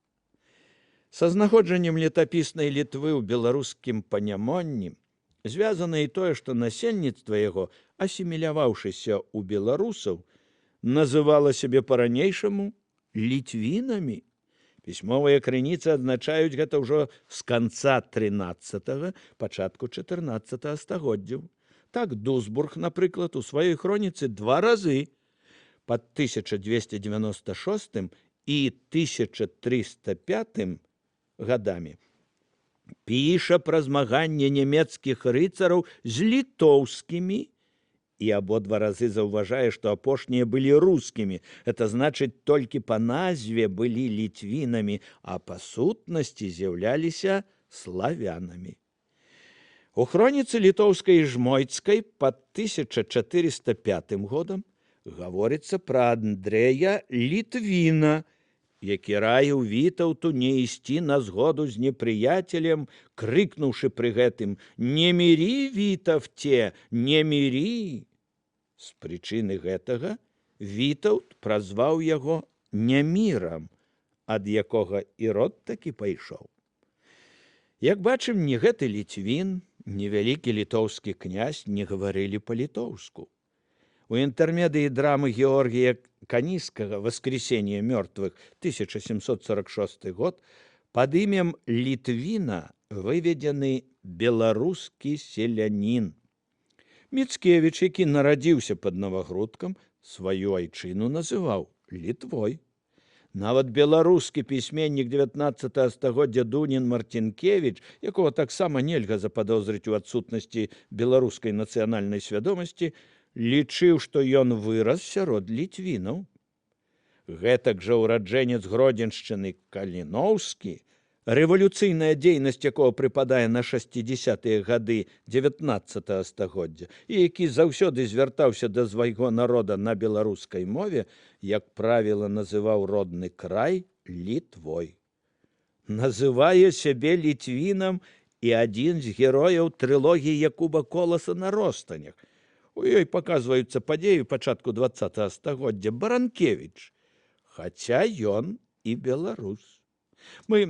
S1: Са знаходжаннем летапіснай Літвы ў беларускім Панямонні звязана і тое, што насельніцтва яго асіміляваўшыся ў беларусаў, называла сябе па-ранейшаму ліцвінамі. Пісьмовыя крыніцы адзначаюць гэта ўжо з канца 13, пачатку 14 стагоддзяў. Так Дусбург, напрыклад, у сваёй хроніцы два разы пад 1296 і 1305 гадамі піша пра змаганне нямецкіх рыцараў з літоўскімі і абодва разы заўважае, што апошнія былі рускімі. Это значыць, толькі па назве былі ліцвінамі, а па сутнасці з'яўляліся славянамі. У хроніцы літоўскай жмойцкай пад 1405 годам гаворыцца пра Андрэя Літвіна, які раіў Вітаўту не ісці на згоду з непрыяцелем, крыкнуўшы пры гэтым: «Не мірі, Вітаўце, не мірі!» З прычыны гэтага Вітаўт празваў яго Нямірам, ад якога і род такі пайшоў. Як бачым, ні гэты ліцвін, ні вялікі літоўскі князь не гаварылі па-літоўску. У інтэрмедыі драмы Георгія Каніскага «Воскресение мёртвых» 1746 год пад імем Літвіна выведзены беларускі селянін. Міцкевіч, які нарадзіўся пад Навагрудкам, сваю айчыну называў Літвой. Нават беларускі пісьменнік 19 стагоддзя Дунін Марцінкевіч, якога таксама нельга западозрыць у адсутнасці беларускай нацыянальнай свядомасці, лічыў, што ён вырас сярод ліцвінаў. Гэтак жа ўраджэнец Гродзеншчыны Каліноўскі, рэвалюцыйная дзейнасць якога прыпадае на 60-тыя гады 19 стагоддзя і які заўсёды звяртаўся да свайго народа на беларускай мове, як правіла, называў родны край Літвой. Называе сябе ліцвінам і адзін з герояў трылогіі Якуба Коласа «На ростанях». У ёй паказваюцца падзеі пачатку 20 стагоддзя Баранкевіч, хаця ён і беларус. Мы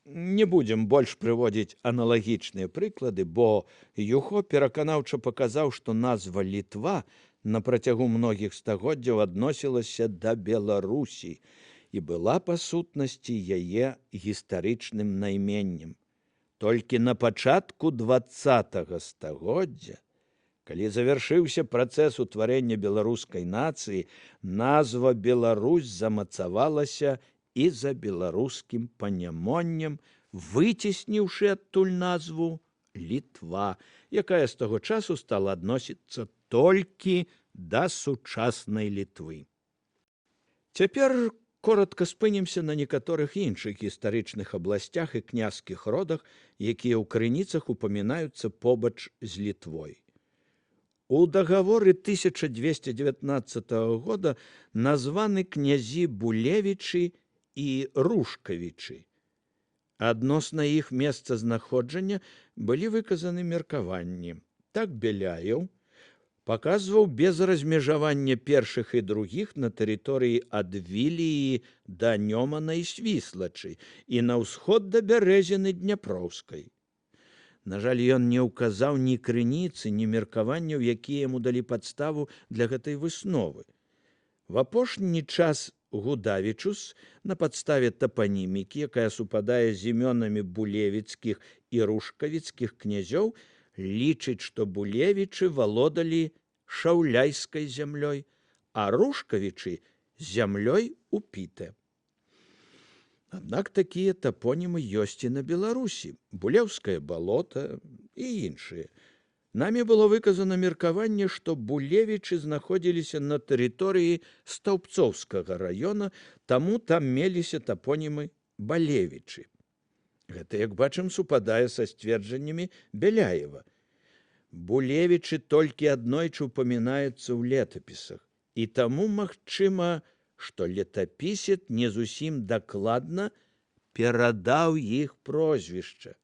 S1: не будзем больш прыводзіць аналагічныя прыклады, бо Юхо пераканаўча паказаў, што назва Літва на працягу многіх стагоддзяў адносілася да Беларусі і была па сутнасці яе гістарычным найменнем. Толькі на пачатку 20 стагоддзя, калі завяршыўся працэс утварэння беларускай нацыі, назва Беларусь замацавалася і за беларускім панямоннем, выцесніўшы адтуль назву Літва, якая з таго часу стала адносіцца толькі да сучаснай Літвы. Цяпер коротка спынімся на некаторых іншых гістарычных абласцях і княскіх родах, якія ў крыніцах упамінаюцца побач з Літвой. У дагаворы 1219 года названы князі Булевічы і Рушкавічы. Адносна іх месцазнаходжання былі выказаны меркаванні. Так Беляеў паказваў без размежавання першых і другіх на тэрыторыі ад Віліі да Нёмана і Свіслачы і на ўсход да Бярэзіны Дняпроўскай. На жаль, ён не ўказаў ні крыніцы, ні меркаванняў, якія яму далі падставу для гэтай высновы. В апошні час Гудавічус на падставе тапанімікі, якая супадае з імёнамі булевіцкіх і рушкавіцкіх князёў, лічыць, што Булевічы валодалі шаўляйскай зямлёй, а Рушкавічы зямлёй у Піте. Аднак такія тапонімы ёсць і на Беларусі, Булеўскае балота і іншыя. Намі было выказана меркаванне, што Булевічы знаходзіліся на тэрыторыі Стаўпцоўскага раёна, таму там меліся тапонімы Балевічы. Гэта, як бачым, супадае са сцверджаннямі Бяляева. Булевічы толькі аднойчы ўпамінаюцца ў летапісах, і таму магчыма, што летапісец не зусім дакладна перадаў іх прозвішча.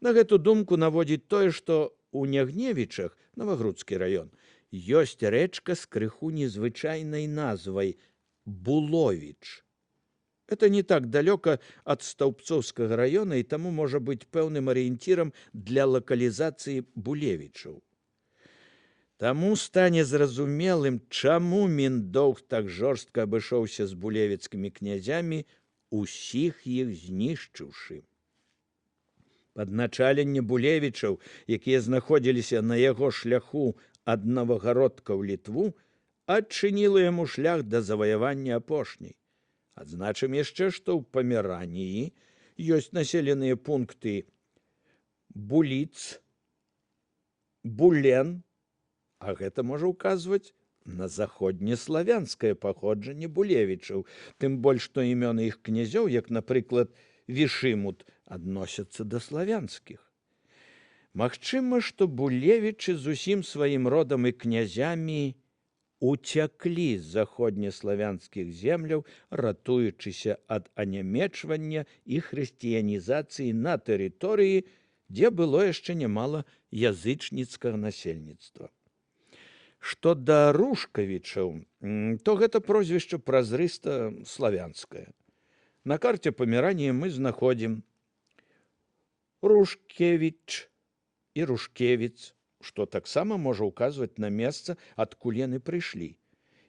S1: На гэту думку наводзіць тое, што у Нягневічах, Навагрудскі раён, ёсць рэчка з крыху незвычайнай назвай Буловіч. Это не так далёка ад Стаўпцоўскага раёна і таму можа быць пэўным арыенцірам для лакалізацыі Булевічаў. Таму стане зразумелым, чаму Міндоўг так жорстка абышоўся з булевіцкімі князямі, усіх іх знішчыўшы. Падначаленне Булевічаў, якія знаходзіліся на яго шляху ад Новагародка ў Літву, адчыніла яму шлях да заваявання апошняй. Адзначым яшчэ, што ў Памераніі ёсць населеныя пункты Буліц, Булен, а гэта можа ўказваць на заходнеславянскае паходжанне Булевічаў, тым больш што імёны іх князёў, як, напрыклад, Вішымут, адносяцца да славянскіх. Магчыма, што Булевічы з усім сваім родам і князямі уцяклі з заходнеславянскіх земляў, ратуючыся ад анямечвання і хрысціянізацыі на тэрыторыі, дзе было яшчэ нямала язычніцкага насельніцтва. Што да Рушкавічаў, то гэта прозвішча празрыста славянскае. На карце Памераніі мы знаходзім Рушкевіч і Рушкевіц, што таксама можа ўказваць на месца, адкуль яны прыйшлі.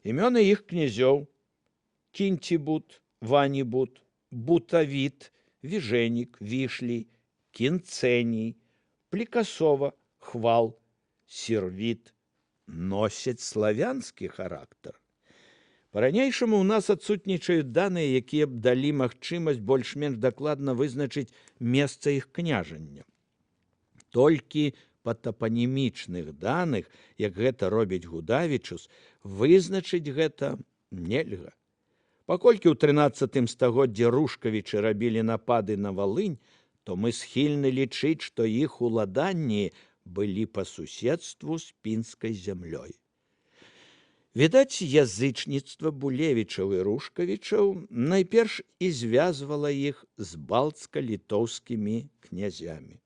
S1: Імёны іх князёў: Кінцібут, Ванібут, Бутавіт, Віжэнік, Вішлі, Кінцэній, Плікасова, Хвал, Сервіт носяць славянскі характар. Па-ранейшаму ў нас адсутнічаюць даныя, якія б далі магчымасць больш-менш дакладна вызначыць месца іх княжання. Толькі па тапанімічных даных, як гэта робіць Гудавічус, вызначыць гэта нельга. Паколькі ў 13 стагоддзі Рушкавічы рабілі напады на Валынь, то мы схільны лічыць, што іх уладанні былі па суседству з пінскай зямлёй. Відаць, язычніцтва Булевічаў і Рушкавічаў найперш і звязвала іх з балцка-літоўскімі князямі.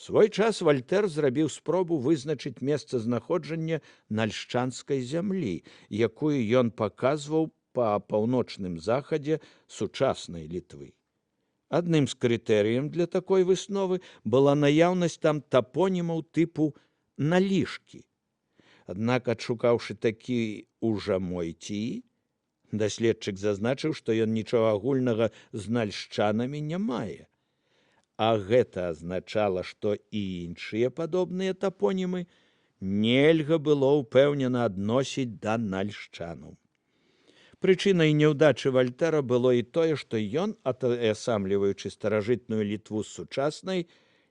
S1: Свой час Вальтэр зрабіў спробу вызначыць месцазнаходжанне нальшчанскай зямлі, якую ён паказваў па паўночным захадзе сучаснай Літвы. Адным з крытэрыем для такой высновы была наяўнасць там тапонімаў тыпу налішкі. Аднак, адшукаўшы такі ў Жамойціі, даследчык зазначыў, што ён нічога агульнага з нальшчанамі не мае. А гэта азначала, што і іншыя падобныя тапонімы нельга было ўпэўнена адносіць да нальшчанаў. Прычынай няўдачы Вальтэра было і тое, што ён, атаясамліваючы старажытную Літву з сучаснай,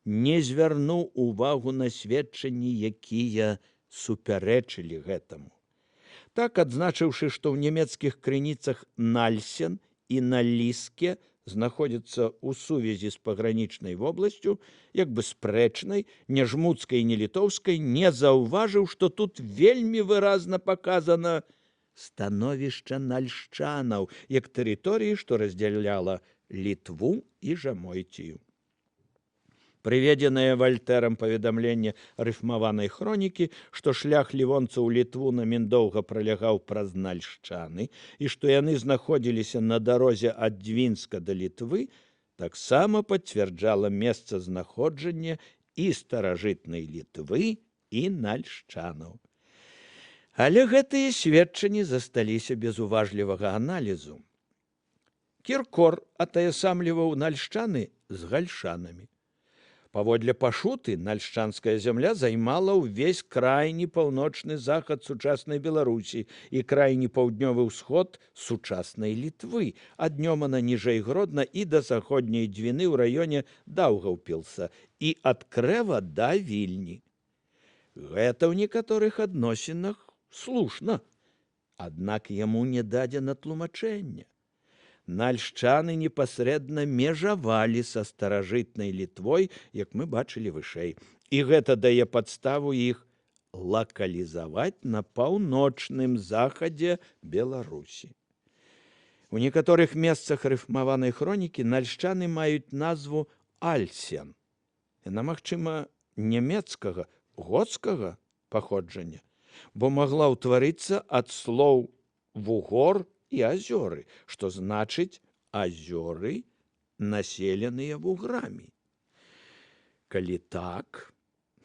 S1: не звярнуў увагу на сведчанні, якія супярэчылі гэтаму. Так, адзначыўшы, што ў нямецкіх крыніцах Нальсен і Наліске знаходзяцца ў сувязі з пагранічнай вобласцю, як бы спрэчнай, не жмуцкай, не літоўскай, не заўважыў, што тут вельмі выразна паказана становішча нальшчанаў, як тэрыторыі, што раздзяляла Літву і Жамойцію. Прыведзенае Вальтэрам паведамленне рыфмаванай хронікі, што шлях лівонцаў у Літву на Міндоўга пралягаў праз Нальшчаны і што яны знаходзіліся на дарозе ад Дзвінска да Літвы, таксама пацвярджала месцазнаходжанне і старажытнай Літвы, і нальшчанаў. Але гэтыя сведчанні засталіся без уважлівага аналізу. Кіркор атаясамліваў нальшчаны з гальшанамі. Паводле Пашуты, нальшчанская зямля займала ўвесь крайні паўночны захад сучаснай Беларусі і крайні паўднёвы ўсход сучаснай Літвы, ад Нёмана ніжэй Гродна і да заходняй Дзвіны ў раёне Даўгаўпілса і ад Крэва да Вільні. Гэта ў некаторых адносінах слушна, аднак яму не дадзена тлумачэння. Нальшчаны непасрэдна межавалі са старажытнай Літвой, як мы бачылі вышэй, і гэта дае падставу іх лакалізаваць на паўночным захадзе Беларусі. У некаторых месцах рыфмаванай хронікі нальшчаны маюць назву Альсен. Яна, магчыма, нямецкага, готскага паходжання, бо магла ўтварыцца ад слоў вугор і азёры, што значыць азёры, населеныя вуграмі. Калі так,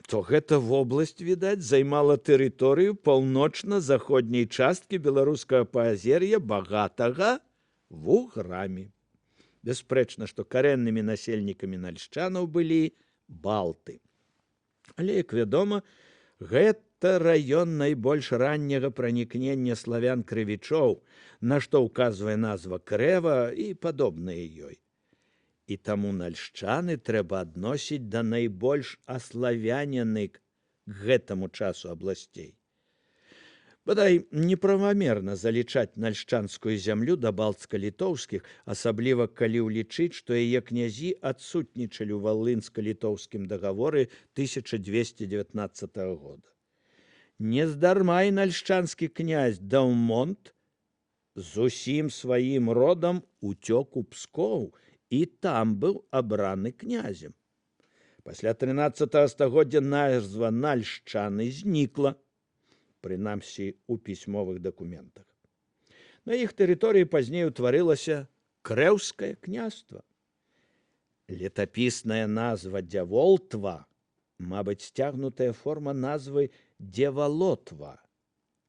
S1: То гэта вобласць, відаць, займала тэрыторыю паўночна-заходняй часткі беларускага паазер'я, багатага вуграмі. Бясспрэчна, што карэннымі насельнікамі нальшчанаў былі балты. Але, як вядома, гэта раён найбольш ранняга пранікнення славян крывічоў, на што ўказвае назва крэва і падобныя ёй. І таму нальшчаны трэба адносіць да найбольш аславяненых к гэтаму часу абласцей. Бадай, неправамерна залічаць нальшчанскую зямлю да балцка-літоўскіх, асабліва калі ўлічыць, што яе князі адсутнічалі ў валынска-літоўскім дагаворы 1219 года. Нездарма і нальшчанскі князь Даўмонт з усім сваім родам уцёк у Пскоў і там быў абраны князем. Пасля 13 стагоддзя назва нальшчаны знікла, прынамсі у пісьмовых дакументах. На іх тэрыторыі пазней утварылася Крэўскае княства. Летапісная назва Дзяволтва, мабыць, сцягнутая форма назвы Дзевалотва,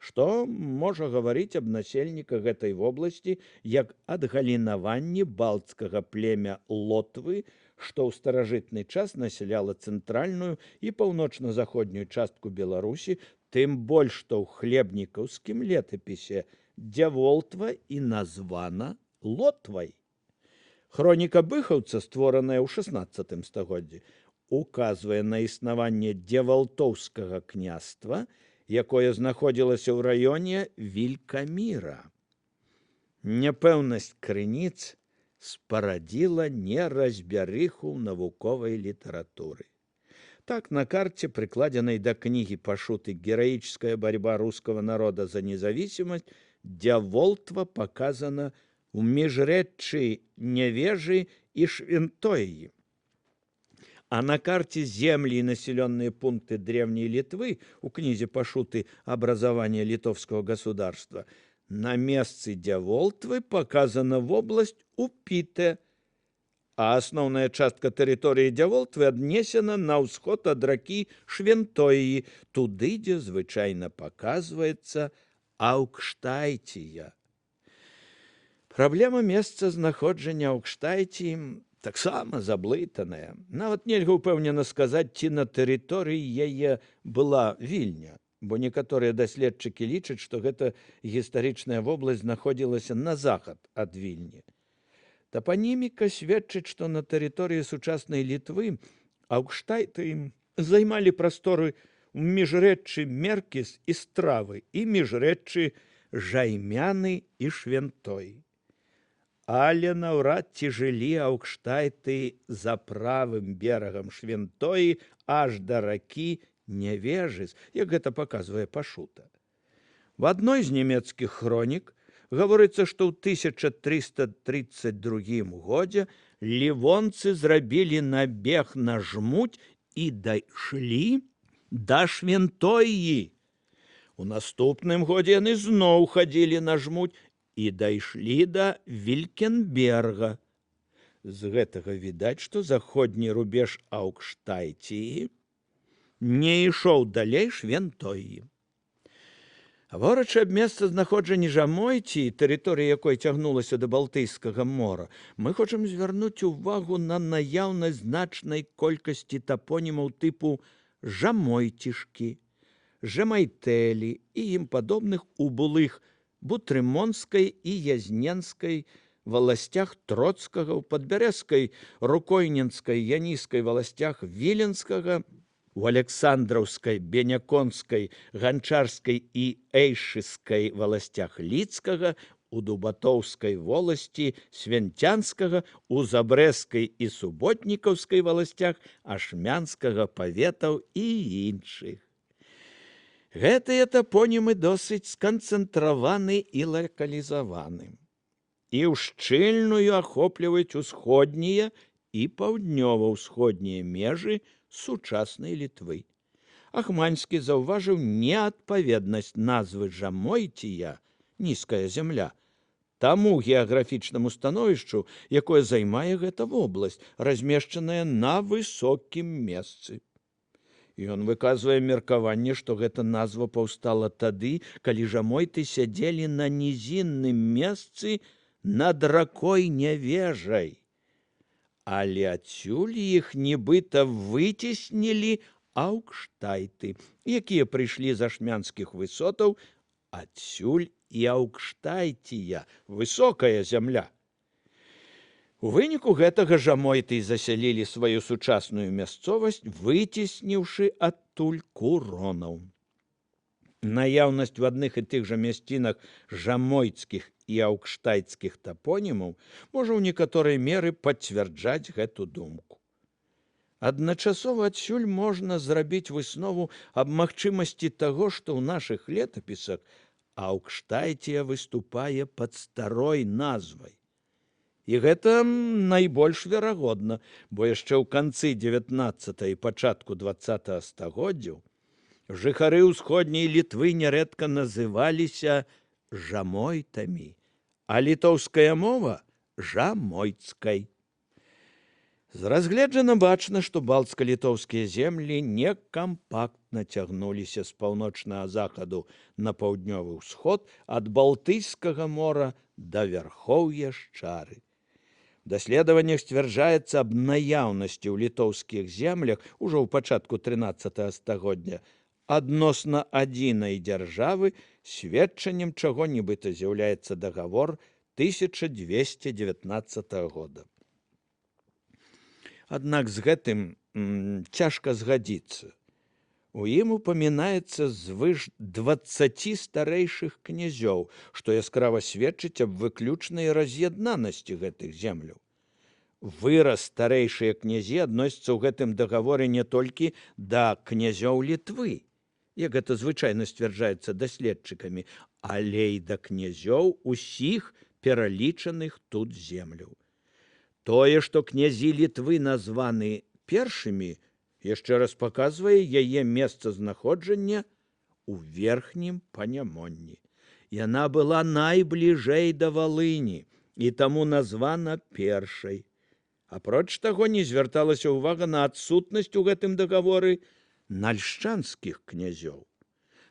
S1: што можа гаварыць аб насельніках гэтай вобласці як адгалінаванні балцкага племя лотвы, што ў старажытны час насяляла цэнтральную і паўночна-заходнюю частку Беларусі, тым больш што ў хлебнікаўскім летапісе Дзяволтва і названа Лотвай. Хроніка Быхаўца, створаная ў 16 стагоддзі, указвае на існаванне дзевалтоўскага княства, якое знаходзілася ў раёне Вількаміра. Няпэўнасць крыніц спарадзіла неразбярыху ў навуковай літаратуры. Так, на карте, прыкладзенай да кнігі Пашуты «Героическая борьба русского народа за независимость», Дзяволтва показана ў міжрэччы Нявежы і Швентоі. А на карте земли и населенные пункты Древней Литвы у кнізе Пашуты «Образование литовского государства» на месцы Дзяволтвы показана вобласць Упіте, а асноўная частка тэрыторыі Дзяволтвы аднесена на ўсход ад ракі Швентоі, туды, дзе звычайна паказваецца Аўкштайція. Праблема месца знаходжання Аўкштайціі таксама заблытаная. Нават нельга ўпэўнена сказаць, ці на тэрыторыі яе была Вільня, бо некаторыя даследчыкі лічаць, што гэта гістарычная вобласць знаходзілася на захад ад Вільні. Тапаніміка сведчыць, што на тэрыторыі сучаснай Літвы аўкштайты займалі прасторы ў міжрэччы Меркіс і Стравы і міжрэччы Жаймяны і Швентой. Але наўрад ці жылі аўкштайты за правым берагам Швентоі аж да ракі Нявежыс, як гэта паказвае Пашута. В адной з нямецкіх хронік гаворыцца, што ў 1332 годзе лівонцы зрабілі набег на Жмудь і дайшлі да Швентоі. У наступным годзе яны зноў хадзілі на Жмудь і дайшлі да Вількенберга. З гэтага відаць, што заходні рубеж Аўкштайціі не ішоў далей Швентоі. Гаворачы аб месцазнаходжанні Жамойціі, тэрыторыя якой цягнулася да Балтыйскага мора, мы хочам звярнуць увагу на наяўнасць значнай колькасці тапонімаў тыпу жамойцішкі, жамайтэлі і ім падобных у былых бутрымонскай і язненскай валасцях Троцкага, у падбярэзскай, рукойненскай, яніскай валасцях Віленскага, у Александраўскай, Беняконскай, Ганчарскай і Эйшыскай валасцях Лідскага, у Дубатоўскай воласці Свянцянскага, у Забрэскай і Суботнікаўскай валасцях Ашмянскага паветаў і іншых. Гэтыя тапонімы досыць сканцэнтраваны і лакалізаваны. І ў шчыльную ахопліваюць усходнія і паўднёва-ўсходнія межы сучаснай Літвы. Ахманскі заўважыў неадпаведнасць назвы Жамойція, нізкая зямля, таму геаграфічнаму становішчу, якое займае гэта вобласць, размешчаная на высокім месцы. Ён выказвае меркаванне, што гэта назва паўстала тады, калі жамойты сядзелі на нізінным месцы над ракой Нявежай. Але адсюль іх нібыта выцеснілі аўкштайты, якія прыйшлі з ашмянскіх высотаў, адсюль і Аўкштайція, высокая зямля. У выніку гэтага жамойты засялілі сваю сучасную мясцовасць, выцесніўшы адтуль куронаў. Наяўнасць в адных і тых жа мясцінах жамойцкіх і аўкштайцкіх тапонімаў можа ў некаторай меры пацвярджаць гэту думку. Адначасова адсюль можна зрабіць выснову аб магчымасці таго, што ў нашых летапісах Аўкштайція выступае пад старой назвай. І гэта найбольш верагодна, бо яшчэ ў канцы 19 і пачатку 20 стагоддзяў жыхары ўсходняй Літвы нярэдка называліся жамойтамі, а літоўская мова жамойцкай. З разгледжана бачна, што балцка-літоўскія землі некампактна цягнуліся з паўночнага захаду на паўднёвы ўсход ад Балтыйскага мора да вярхоўя Шчары. Даследаваннях сцвярджаецца аб наяўнасці ў літоўскіх землях ужо ў пачатку 13 стагоддзя адносна адзінай дзяржавы, сведчаннем чаго нібыта з'яўляецца дагавор 1219 года. Аднак з гэтым цяжка згадзіцца. У ім упамінаецца звыш 20 старэйшых князёў, што яскрава сведчыць аб выключнай раз'яднанасці гэтых земляў. Выраз старэйшыя князі адносіцца ў гэтым дагаворе не толькі да князёў Літвы, як гэта звычайна сцвярджаецца даследчыкамі, але і да князёў усіх пералічаных тут земляў. Тое, што князі Літвы названы першымі, яшчэ раз паказвае яе месцазнаходжанне ў верхнім Панямонні. Яна была найбліжэй да Валыні і таму названа першай. Апроч таго, не звярталася ўвага на адсутнасць у гэтым дагаворы нальшчанскіх князёў.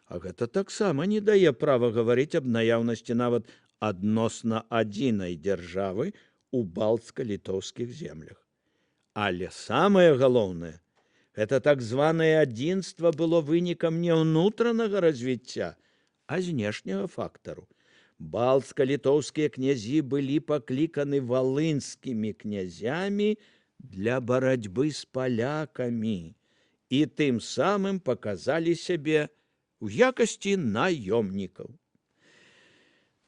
S1: А гэта таксама не дае права гаварыць аб наяўнасці нават адносна адзінай дзяржавы у балцка-літоўскіх землях. Але самае галоўнае, гэта так званае адзінства было вынікам не ўнутранага развіцця, а знешняга фактару. Балцка-літоўскія князі былі пакліканы валынскімі князямі для барацьбы з палякамі і тым самым паказалі сябе ў якасці наёмнікаў.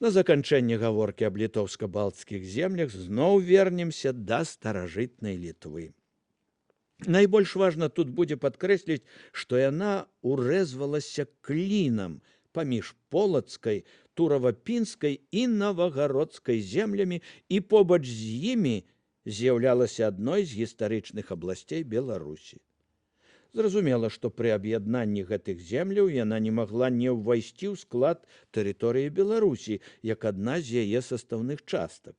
S1: На заканчэнне гаворкі аб літоўска-балцкіх землях зноў вернемся да старажытнай Літвы. Найбольш важна тут будзе падкрэсліць, што яна урэзвалася клінам паміж полацкай, турава-пінскай і навагародскай землямі і побач з імі з'яўлялася адной з гістарычных абласцей Беларусі. Зразумела, што пры аб'яднанні гэтых земляў яна не магла не ўвайсці ў склад тэрыторыі Беларусі, як адна з яе састаўных частак.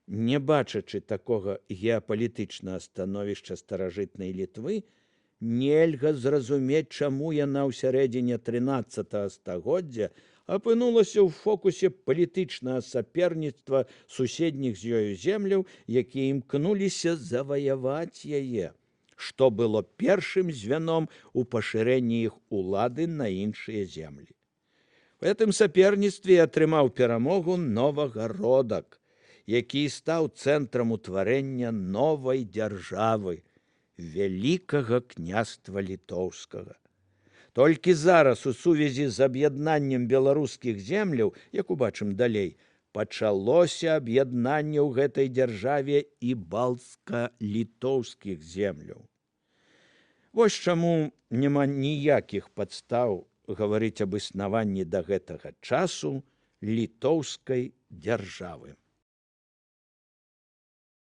S1: Не бачачы такога геапалітычнага становішча старажытнай Літвы, нельга зразумець, чаму яна ў сярэдзіне 13 стагоддзя апынулася ў фокусе палітычнага саперніцтва суседніх з ёю земляў, якія імкнуліся заваяваць яе, што было першым звяном у пашырэнні іх улады на іншыя землі. У гэтым саперніцтве атрымаў перамогу Новагародак, які стаў цэнтрам утварэння новай дзяржавы, Вялікага княства Літоўскага. Толькі зараз у сувязі з аб'яднаннем беларускіх земляў, як убачым далей, пачалося аб'яднанне ў гэтай дзяржаве і балцка-літоўскіх земляў. Вось чаму няма ніякіх падстаў гаварыць аб існаванні да гэтага часу літоўскай дзяржавы.